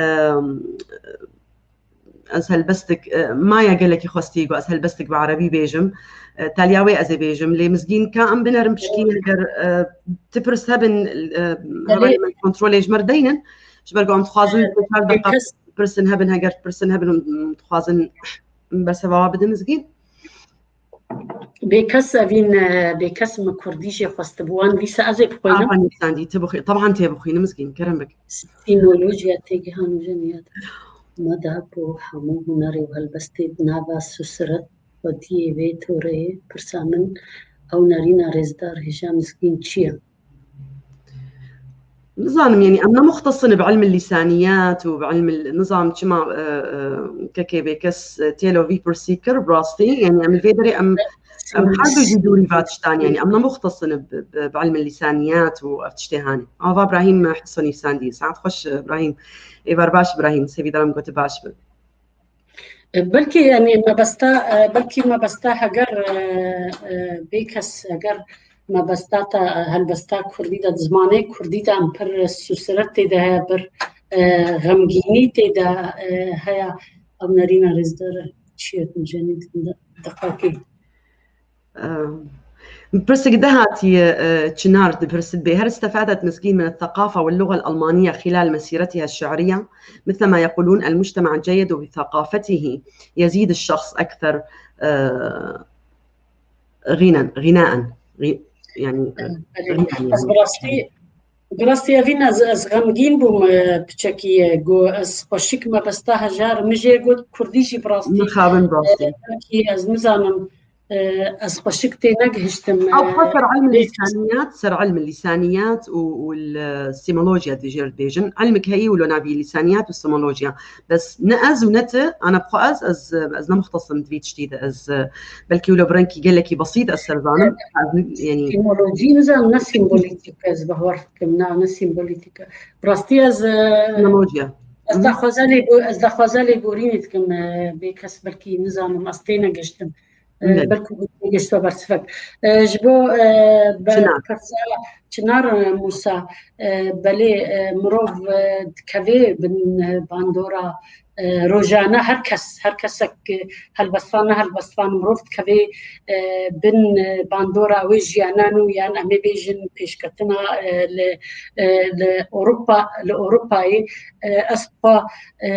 ez helbestik, e, maya gelekî xwestî ku ez helbestik bi erebî bêjim. E, taliya wê ez ê bêjim. Lê Mizgîn ka em binerin pişkî heger e, ti pirs hebin, e, hevalê me kontrolê ji me re deynin. Ji ber ku em dixwazin çar deqa pirsin hebin, heger pirsin hebin, em dixwazin bersiva wa bidin Mizgîn. Bêkes evîn, e, bêkes min kurdî jê xwestibû. Wan dîsa ez ê bixwînim. Awa nivîsandî, tu bixwî-, taban tê bixwînim Mizgîn, kerem bik. Sîmolojya têgihan û jeniyat. Me de bo hemû hunerê û helbestê di nava susiret xwediyê vê toreyê pirsa min ew nerîna rêzdar hêja Mizgîn çi ye? Nizanim, yanî em ne muxtesin bi ilm lîsaniyat û bi ilm, nizanim çima, e, e, kekê bêkes, e, têlo vî pirsî kir, bi rastî, yanî em li vê derê em, em her du jî dûrî va tiştan, yanî em ne muxtesin bi, bi, bi ilm lîsaniyat û ev tiştê hanê. Ava Ibrahîm Hiso nivîsandî. Saet xweş, Ibrahîm. Êvar baş, Ibrahîm. Sevîdarim got baş bi. Belkî, yanî mebesta, e, belkî mebesta heger, e, e, bêkes heger mebesta te, e, helbesta kurdî de, zimanê kurdî de em pir susiret tê de heye, pir, e, xemgînî tê de, e, heye. Ew nerîna rêzdar çi ye, tu jenî dikin de, deqakê. Pirsek de hatiye, e, Çinar dipirsit bê: هل استفادت مسكين من الثقافة واللغة الألمانية خلال مسيرتها الشعرية؟ مثل ما يقولون: المجتمع الجيد بثقافته يزيد الشخص أكثر، e, غنى، غناء. غي-، يعني، e, غناء، يعني. Ez bi rastî, bi rastî evîn ez, ez xemgîn bûm, e, piçekî, e, got, ez xweşik mebesta hejar, min jê got kurdî jî bi rastî. Mixabin bi rastî. E, belkî ez nizanim, e, ez xweşik tê negihiştim, Ew xwe e, ser ilm bê- lîsaniyat, ser ilm lîsaniyat û, û li sîmolojya dibêjin. Ilmek heyî wilo navî lîsaniyat û sîmolojya. Bes ne ez û ne ti, ana bi xwe ez, ez, ez ne muxtesim di vî tiştî de. Ez, e, belkî wilo bi rengkî gelekî besît ez ser zanim. Ez ni-, yanî Sîmolojî nizanim, ne sîmbolîtîk e, ez bawer dikim, na, ne sîmbolîtîk e. Bi rastî ez, e, Sîmolojya. Ez daxwaza lêbo-, ez daxwaza lêborînê dikim, e, bê kes belkî nizanim, ez tê negiştim. E, belkî gişt we bersivek. E, ji bo, e, be-, Çinar. Pirsa Çinar, e, Mûsa, e, belê, e, mirov, e, dikeve bin, e, bandora, e, rojane her kes, her kesek, e, helbestvan, ne helbestvan, mirov dikeve, e, bin, e, bandora wê jiyana nû, yan em ê bêjin pêşketina, e, li, e, li Ewropa, li Ewropayê, e, ez xwe, e,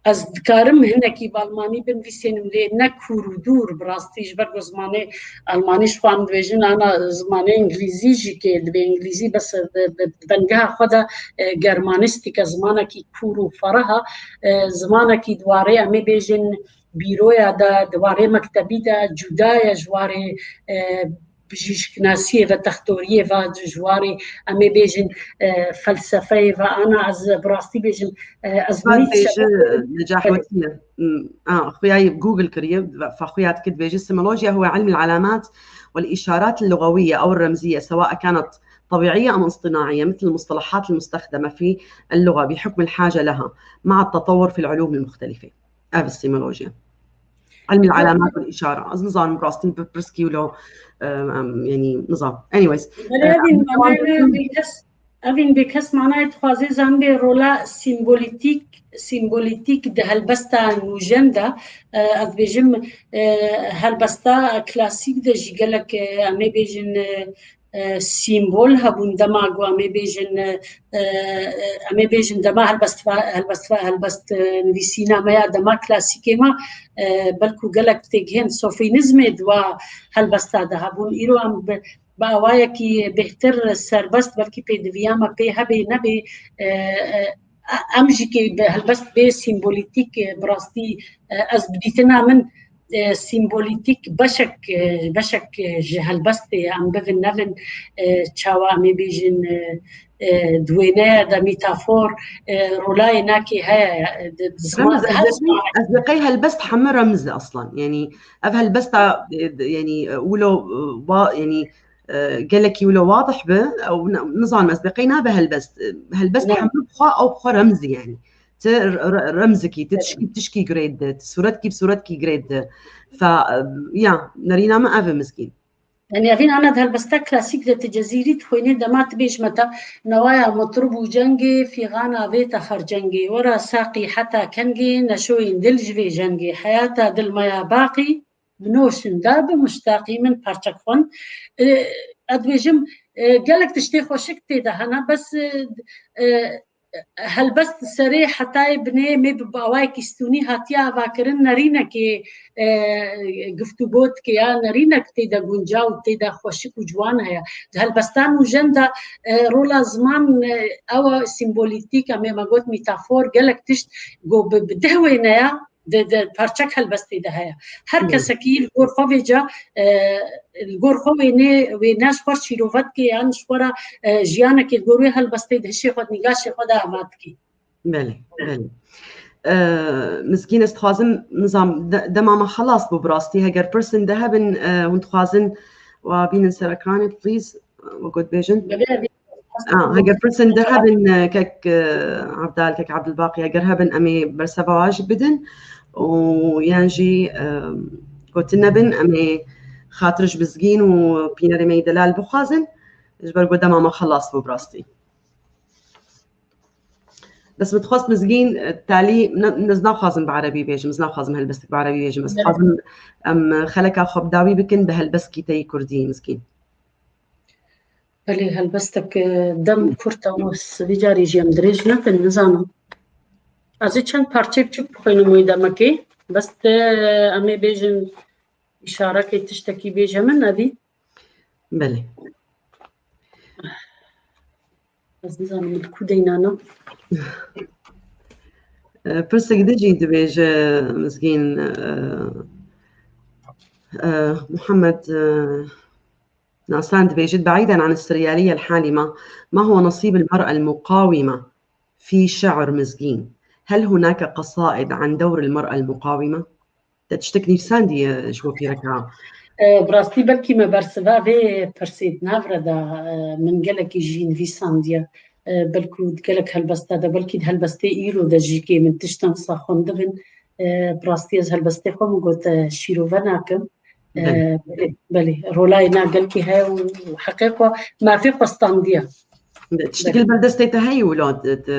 Ez dikarim hinekî bi almanî binivîsênim, lê ne kûr û dûr, bi rastî, ji ber ku zimanê almanî ji xwe em dibêjin, ana zimanê îngilîzî jî kê dibê îngilîzî, bes bi, bi, bi bengeha xwe de, e, germanîstîk e, zimanekî kûr û fereh e, e, zimanekî di warê, em ê bêjin, bîroya de, di warê mektebî de cuda ye ji warê, e, bijîşknasiyê ve, textoriyê ve, ji warê, em ê bêjin, e, felsefeyê ve, ana ez bi rastî bêjim, e, ez Fa nî dibêje, sebeb necah wekî ye. Hmm, a, xuya yê Google kiriye, fa xuya dikir dibêje: السيمولوجيا هو علم العلامات والإشارات اللغوية أو الرمزية، سواء كانت طبيعية أم اصطناعية، مثل المصطلحات المستخدمة في اللغة بحكم الحاجة لها مع التطور في العلوم المختلفة. Ev e sîmolojya. Elmî Peki. Elemat û îşara. Ez nizanim rastî bi pirs kî wilo, em, em, yanî nizam. Anyways. Belê, e, evîn em, manayê em, vê kes, evîn vê kes manayê dixwaze zanibê rola sîmbolîtîk, sîmbolîtîk di helbesta nûjen de, e, ez dibêjim, e, helbesta klasîk de jî gelek, e, em ê bêjin, e, e, sîmbol hebûn dema ku em ê bêjin, e, e, em ê bêjin dema helbestva-, helbestva-, helbest, e, nivîsîna me ya dema klasîkê me, e, belkû gelek têgihên sofînîzmê di wa helbesta de hebûn. Îro em bi, bi awayekî bêhtir serbest belkî pêdiviya me pê hebê nebê, e, e, em jî kê bi helbest bê sîmbolîtîk, e, bi rastî, e, ez bi dîtina min, e, sîmbolîtîk beşek, e, beşek, e, ji helbestê em bivin nevin, e, çawa em ê bêjin, e, e, di wêneya de metafor, e, rolayê nakê heye, e, di, di ziman, Remz, di her ez ê, ziman. Ez ê qey helbest heme remz e aslan. Yanî ev helbesta, e, de, yanî, e, wilo, e, wa, yanî, e, gelekî wilo wadih bi, ew ne, nizanim ez bê qey nabe helbest. E, helbest Ne. Heme bi xwe, ew bi xwe remz e yanî. Ti re-, re-, remzikî, ti Evet. Tişkî, tişkî girê dide, ti sûretkî bi sûretkî girê dide. Fa, e, ya, nerîna min ev e Mizgîn. Yanî evîn ana di helbesta klasîk de ti cezîrî dixwînî, dema ti bêjme te, newaya mitrib û cengê, fîxana vê te xercengê, wera saqî heta kengê, neşoyên dil ji vê jengê, heyata dil meya baqî, binoşin da bi muştaqî min parçek xwend. E, ez dibêjim, e, gelek tiştê xweşik tê de hene, bes, e, e, helbest serê hetayê binê me bi awayekî stûnî hatiye avakirin, nerînekê, e, giftûgo dike ya nerînek tê de guncaw, tê de xweşik û ciwan heye. Di helbestan û jen de, e, rola ziman, e, ew sîmbolîtîk, em ê me got metafor, gelek tişt ku bi, bi deh wêneya di, di parçek helbestê de heye. Her Hı. Kesekî li gor xwe vêca, e, li gor xwe wênê, wêne ji xwe şîrove dike yan ji xwe re, e, jiyanekê li gor wê helbestê di hişê xwe, di nîgaşê xwe de ava dike. Belê, belê. E, Mizgîn, ez dixwazim, nizam, de-, dema me xelas bû bi rastî. Heger pirsên de hebin, e, hûn dixwazin wa bînin ser ekranê, please, e, we got bêjin. Belê, belê. Ah, heger pirsên de hebin, e, kek, e, Evdal, kek Evdilbaqî, heger hebin, em ê berseva wan jî bidin û yan jî, e, gotin nebin, em ê xatir ji Mizgîn û pînerê me yî delal bixwazin, ji ber ku dema me xelas bû bi rastî. Bes min dixwest Mizgîn, e, talî, ne, ez naxwazim bi erebî bêjim, ez naxwazim helbestek bi erebî bêjim, ez Evet. Dixwazim em xeleka xwe bi dawî bikin bi helbestkî te yî kurdî, Mizgîn. Belê, helbestek, e, dem kurt e û s-, vî carî jî em dirêj nekin, nizanim. Ez ê çend parçeyê biçûk bixwînim wê demekê. Bes te, em ê bêjin, îşarekê tiştekî bêje min, evî? Belê. Ez nizanim min ku deynanim. E, pirsek din jî dibêje Mizgîn, e, e, Muhammed, e, Nasan dibêjit: بعيدا عن السريالية الحالمة، ما هو نصيب المرأة المقاومة في شعر مزقين؟ هل هناك قصائد عن دور المرأة المقاومة؟ Te tiştek nivîsandiye ji bo pîreka? E, bi rastî belkî me bersiva vê pirsê di nav re da, e, min gelekî jî nivîsandiye. E, belkû di gelek helbesta de, belkî di helbestê îro de jî kê min tiştan wisa xwendibin. E, bi rastî ez helbestê xwe min got, e, şîrove nakim. Belê. Belê, belê. Rolayê na gelkî heye û heqê xwe, mafê xwe standiye. Tiştekî li ber destê te heye wilo di, di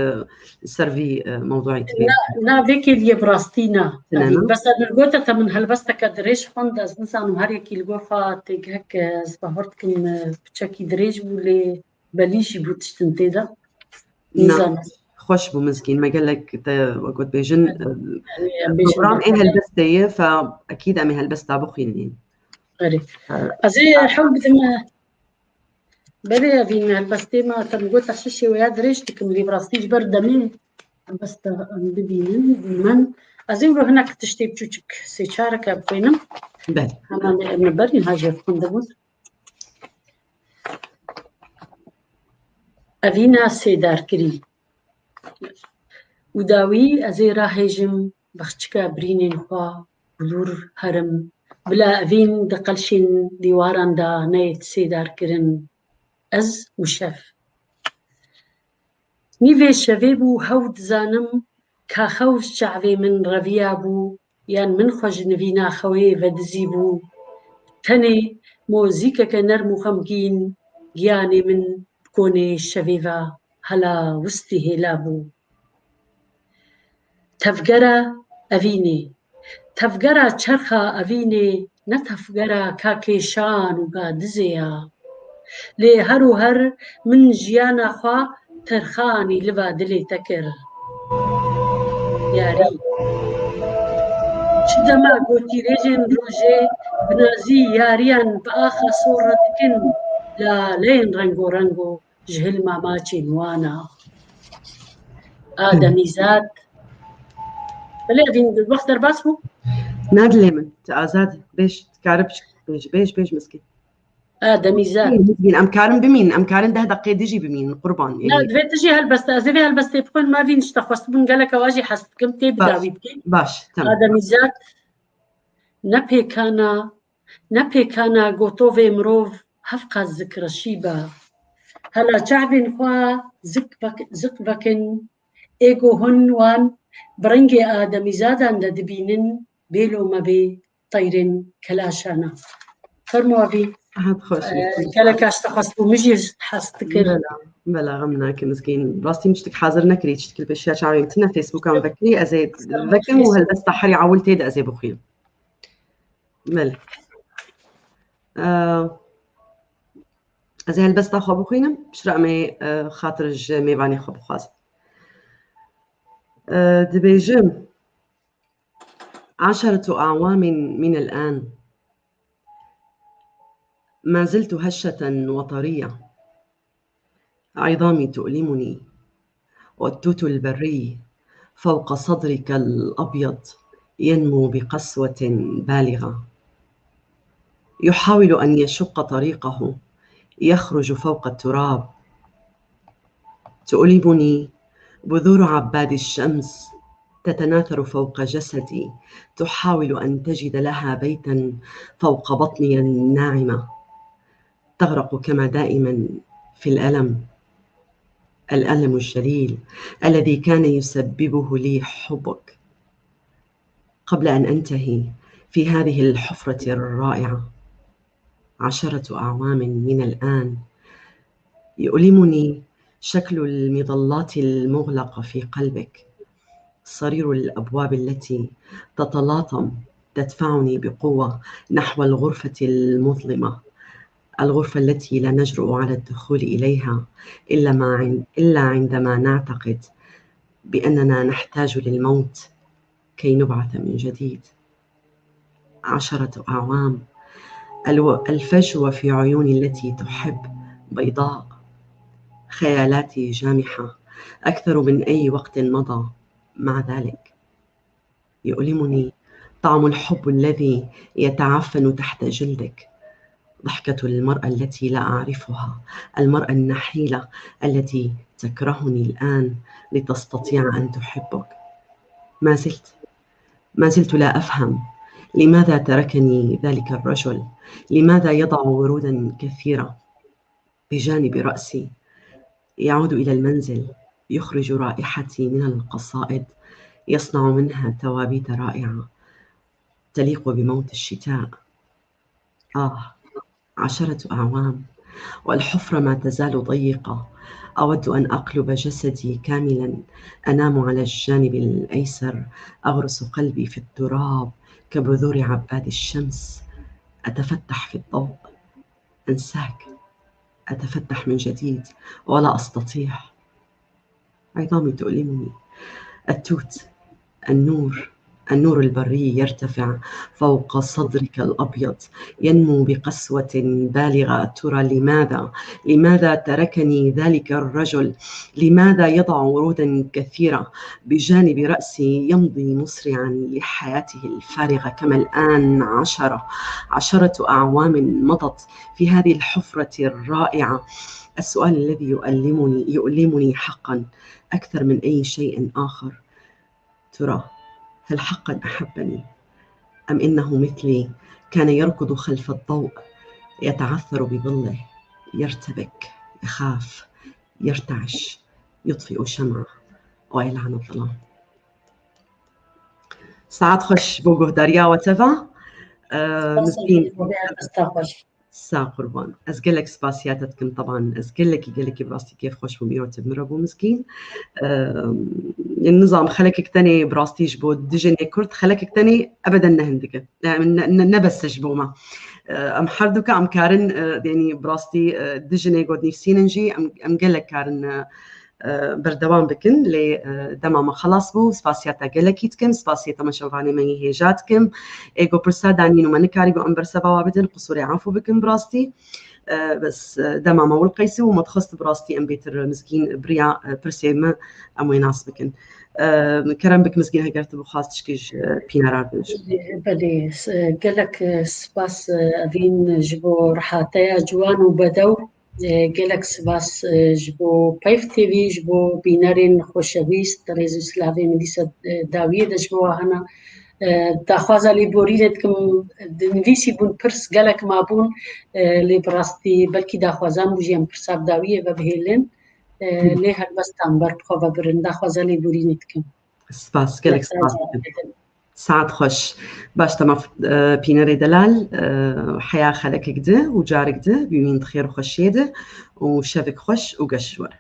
ser vî, e, mewduî tibê? Na, na vê kêliyê bi rastî na. Tine na? Bes ez li gote te min helbesteke dirêj xwend, ez nizanim her yekî li gor xwe têgihek, e, ez bawer dikim, e, piçekî dirêj bû lê belî jî bû tiştin tê de. Na, nizanim. Xweş bû Mizgîn, me gelek te wek got bêjin, e, program ê helbestê ye, fe ekîd em ê helbesta bixwînin. Erê. Ez ê hewl bidim, e, Belê, evîn helbestê me, te min got ez şişê wê ya dirêj dikim, lê bi rastî ji ber demê helbesta em bibînin, dîmen. Ez ê wilo hinek tiştê biçûçik sê çareke bixwînim. Belê. Hema me, me berî ha jê xwendibûn. Evîna sêdarkirî. Û dawî ez ê rahêjim, bexçika birînên xwe, bi lûr herim, bila evîn di qelşên dîwaran de neyê sêdarkirin. Ez û şev. Nîvê şevê bû, hew dizanim, ka xew ji çavê min reviyabû, yan min xwe ji nivîna xewê vedizîbû. Tenê mozîkeke nerm û xemgîn giyanê min bi konê şevê ve hela wistî hêla bû. Tevgera evînê. Tevgera çerxa evînê ne tevgera ka kêşan û ka dizê ya. Lê her û her min jiyana xwe terxanî li va dilê te kir. Yarî. Çi dema gotîrêjên rojê bi nazî yariyan bi axa sor re dikin, laleyên rengorengo ji hilma maçên wan a. Ademîzad. Belê, evîn wext derbas bû? Na dilê min, tu azad, bêj, tu kare bêj, bêj, bêj, bêj Mizgîn. Ademîzad. Mizgîn, em karin bimînin, em karin deh deqê dijî bimînin, qurban. Na, yanî divê tu jî helbeste, ez ê vê helbestê bixwînim, ma vîn tişta xwestibûn gelek ew, ez jî hez dikim, tê bi dawî bikî. Baş, tamam. Ademîzad, ne pêkana, ne pêkana gotovê mirov hevqas zikreşî be. Hela çavên xwe zik vek-, zik vekin, ê ku hûn wan bi rengê ademîzadan de dibînin, bêlo me bê teyrên kelaşana. Fermo abî. Hat xweş. Gelek ez te xwest bû, min jî hez dikir. Bela, bela, xem nake Mizgîn. Rastî min tiştek hazir nekirî, tiştek li pêşiya çavê min tine, Facebooka min vekirî, ez ê vekim û helbesta herî ewil tê de ez ê bixwînim. Belê. Ee, ez ê helbesta xwe bixwînim, piştre em ê, e, xatir ji mêvanê xwe bixwazin. E, dibêjim, عشرة أعوام من الآن ما زلت هشة وطرية. عظامي تؤلمني، والتوت البري فوق صدرك الأبيض ينمو بقسوة بالغة، يحاول أن يشق طريقه، يخرج فوق التراب. تؤلمني بذور عباد الشمس تتناثر فوق جسدي، تحاول أن تجد لها بيتا فوق بطني الناعمة. تغرق كما دائما في الألم، الألم الجليل الذي كان يسببه لي حبك. قبل أن أنتهي في هذه الحفرة الرائعة، عشرة أعوام من الآن، يؤلمني شكل المظلات المغلقة في قلبك، صرير الأبواب التي تتلاطم تدفعني بقوة نحو الغرفة المظلمة، الغرفة التي لا نجرؤ على الدخول إليها إلا ما عن-، إلا عندما نعتقد بأننا نحتاج للموت كي نبعث من جديد. عشرة أعوام. الو-، الفجوة في عيوني التي تحب بيضاء. خيالاتي جامحة أكثر من أي وقت مضى. مع ذلك، يؤلمني طعم الحب الذي يتعفن تحت جلدك، ضحكة المرأة التي لا أعرفها، المرأة النحيلة التي تكرهني الآن لتستطيع أن تحبك. ما زلت، ما زلت لا أفهم لماذا تركني ذلك الرجل، لماذا يضع ورودا كثيرة بجانب رأسي، يعود إلى المنزل، يخرج رائحتي من القصائد، يصنع منها توابيت رائعة تليق بموت الشتاء. آه، عشرة أعوام والحفرة ما تزال ضيقة. أود أن أقلب جسدي كاملا، أنام على الجانب الأيسر، أغرس قلبي في التراب كبذور عباد الشمس، أتفتح في الضوء، أنساك، أتفتح من جديد ولا أستطيع. عظامي تؤلمني. التوت، النور، النور البري يرتفع فوق صدرك الأبيض، ينمو بقسوة بالغة. ترى لماذا؟ لماذا تركني ذلك الرجل؟ لماذا يضع ورودا كثيرة بجانب رأسي، يمضي مسرعا لحياته الفارغة كما الآن؟ عشرة، عشرة أعوام مضت في هذه الحفرة الرائعة. السؤال الذي يؤلمني، يؤلمني حقا أكثر من أي شيء آخر، ترى هل حقا أحبني؟ أم إنه مثلي كان يركض خلف الضوء، يتعثر بظله، يرتبك، يخاف، يرتعش، يطفئ شمعة ويلعن الظلام؟ ساعات خوش بو گهداریا وتفا. Mizgîn. Sax qurban. Ez gelek spasiya te dikim, teban ez gelekî, gelekî bi rastî kêfxweş bûm, îro tu bi min re bû Mizgîn. Nizam, xelekek tenê bi rastî ji bo dijinê Kurd, xelekek tenê ebeden ne hindik e. Ne, ne, ne bes e ji bo me. Em her du ke em karin, yanî bi rastî dijinê ku dinivîsînin jî em, em gelek karin berdewam bikin, lê dema me xelas bû. Spasiya te gelekî dikim, spasiyê temaşevanê me yê hêja dikim. Ê ku pirsa danîn û me nikarîbû em berseva wa bidin, qisûrê efû bikin bi rastî. Bes dema me wil qeysî û me dixwest bi rastî em bêtir Mizgîn bi riya pirsê me em wê nas bikin. Kerem bik Mizgîn, heger tu bixwast tişkî ji pînera re bibêjî. Belê, belê, gelek spas, Evîn, ji bo rihateya ciwan û bedew. Gelek spas ji bo Peyv T V, ji bo bînerên xoşewîst, rêz û silavê min dîsa dawiyê de ji bo hene. Daxwaza lêborînê dikim, dinivîsî bûn pirs gelek mabûn, lê bi rastî belkî daxwazan bû jî em pirsa bi dawiyê ve bihêlin. Lê helbestan ber bi xwe ve birin. Daxwaza lêborînê dikim. Spas, gelek spas dikim. Saet xweş. Baş, tema pînerê delal, heya xelekek di û carek di bîwîn di xêr û xweşiyê de û şevik xweş û geş ji we re.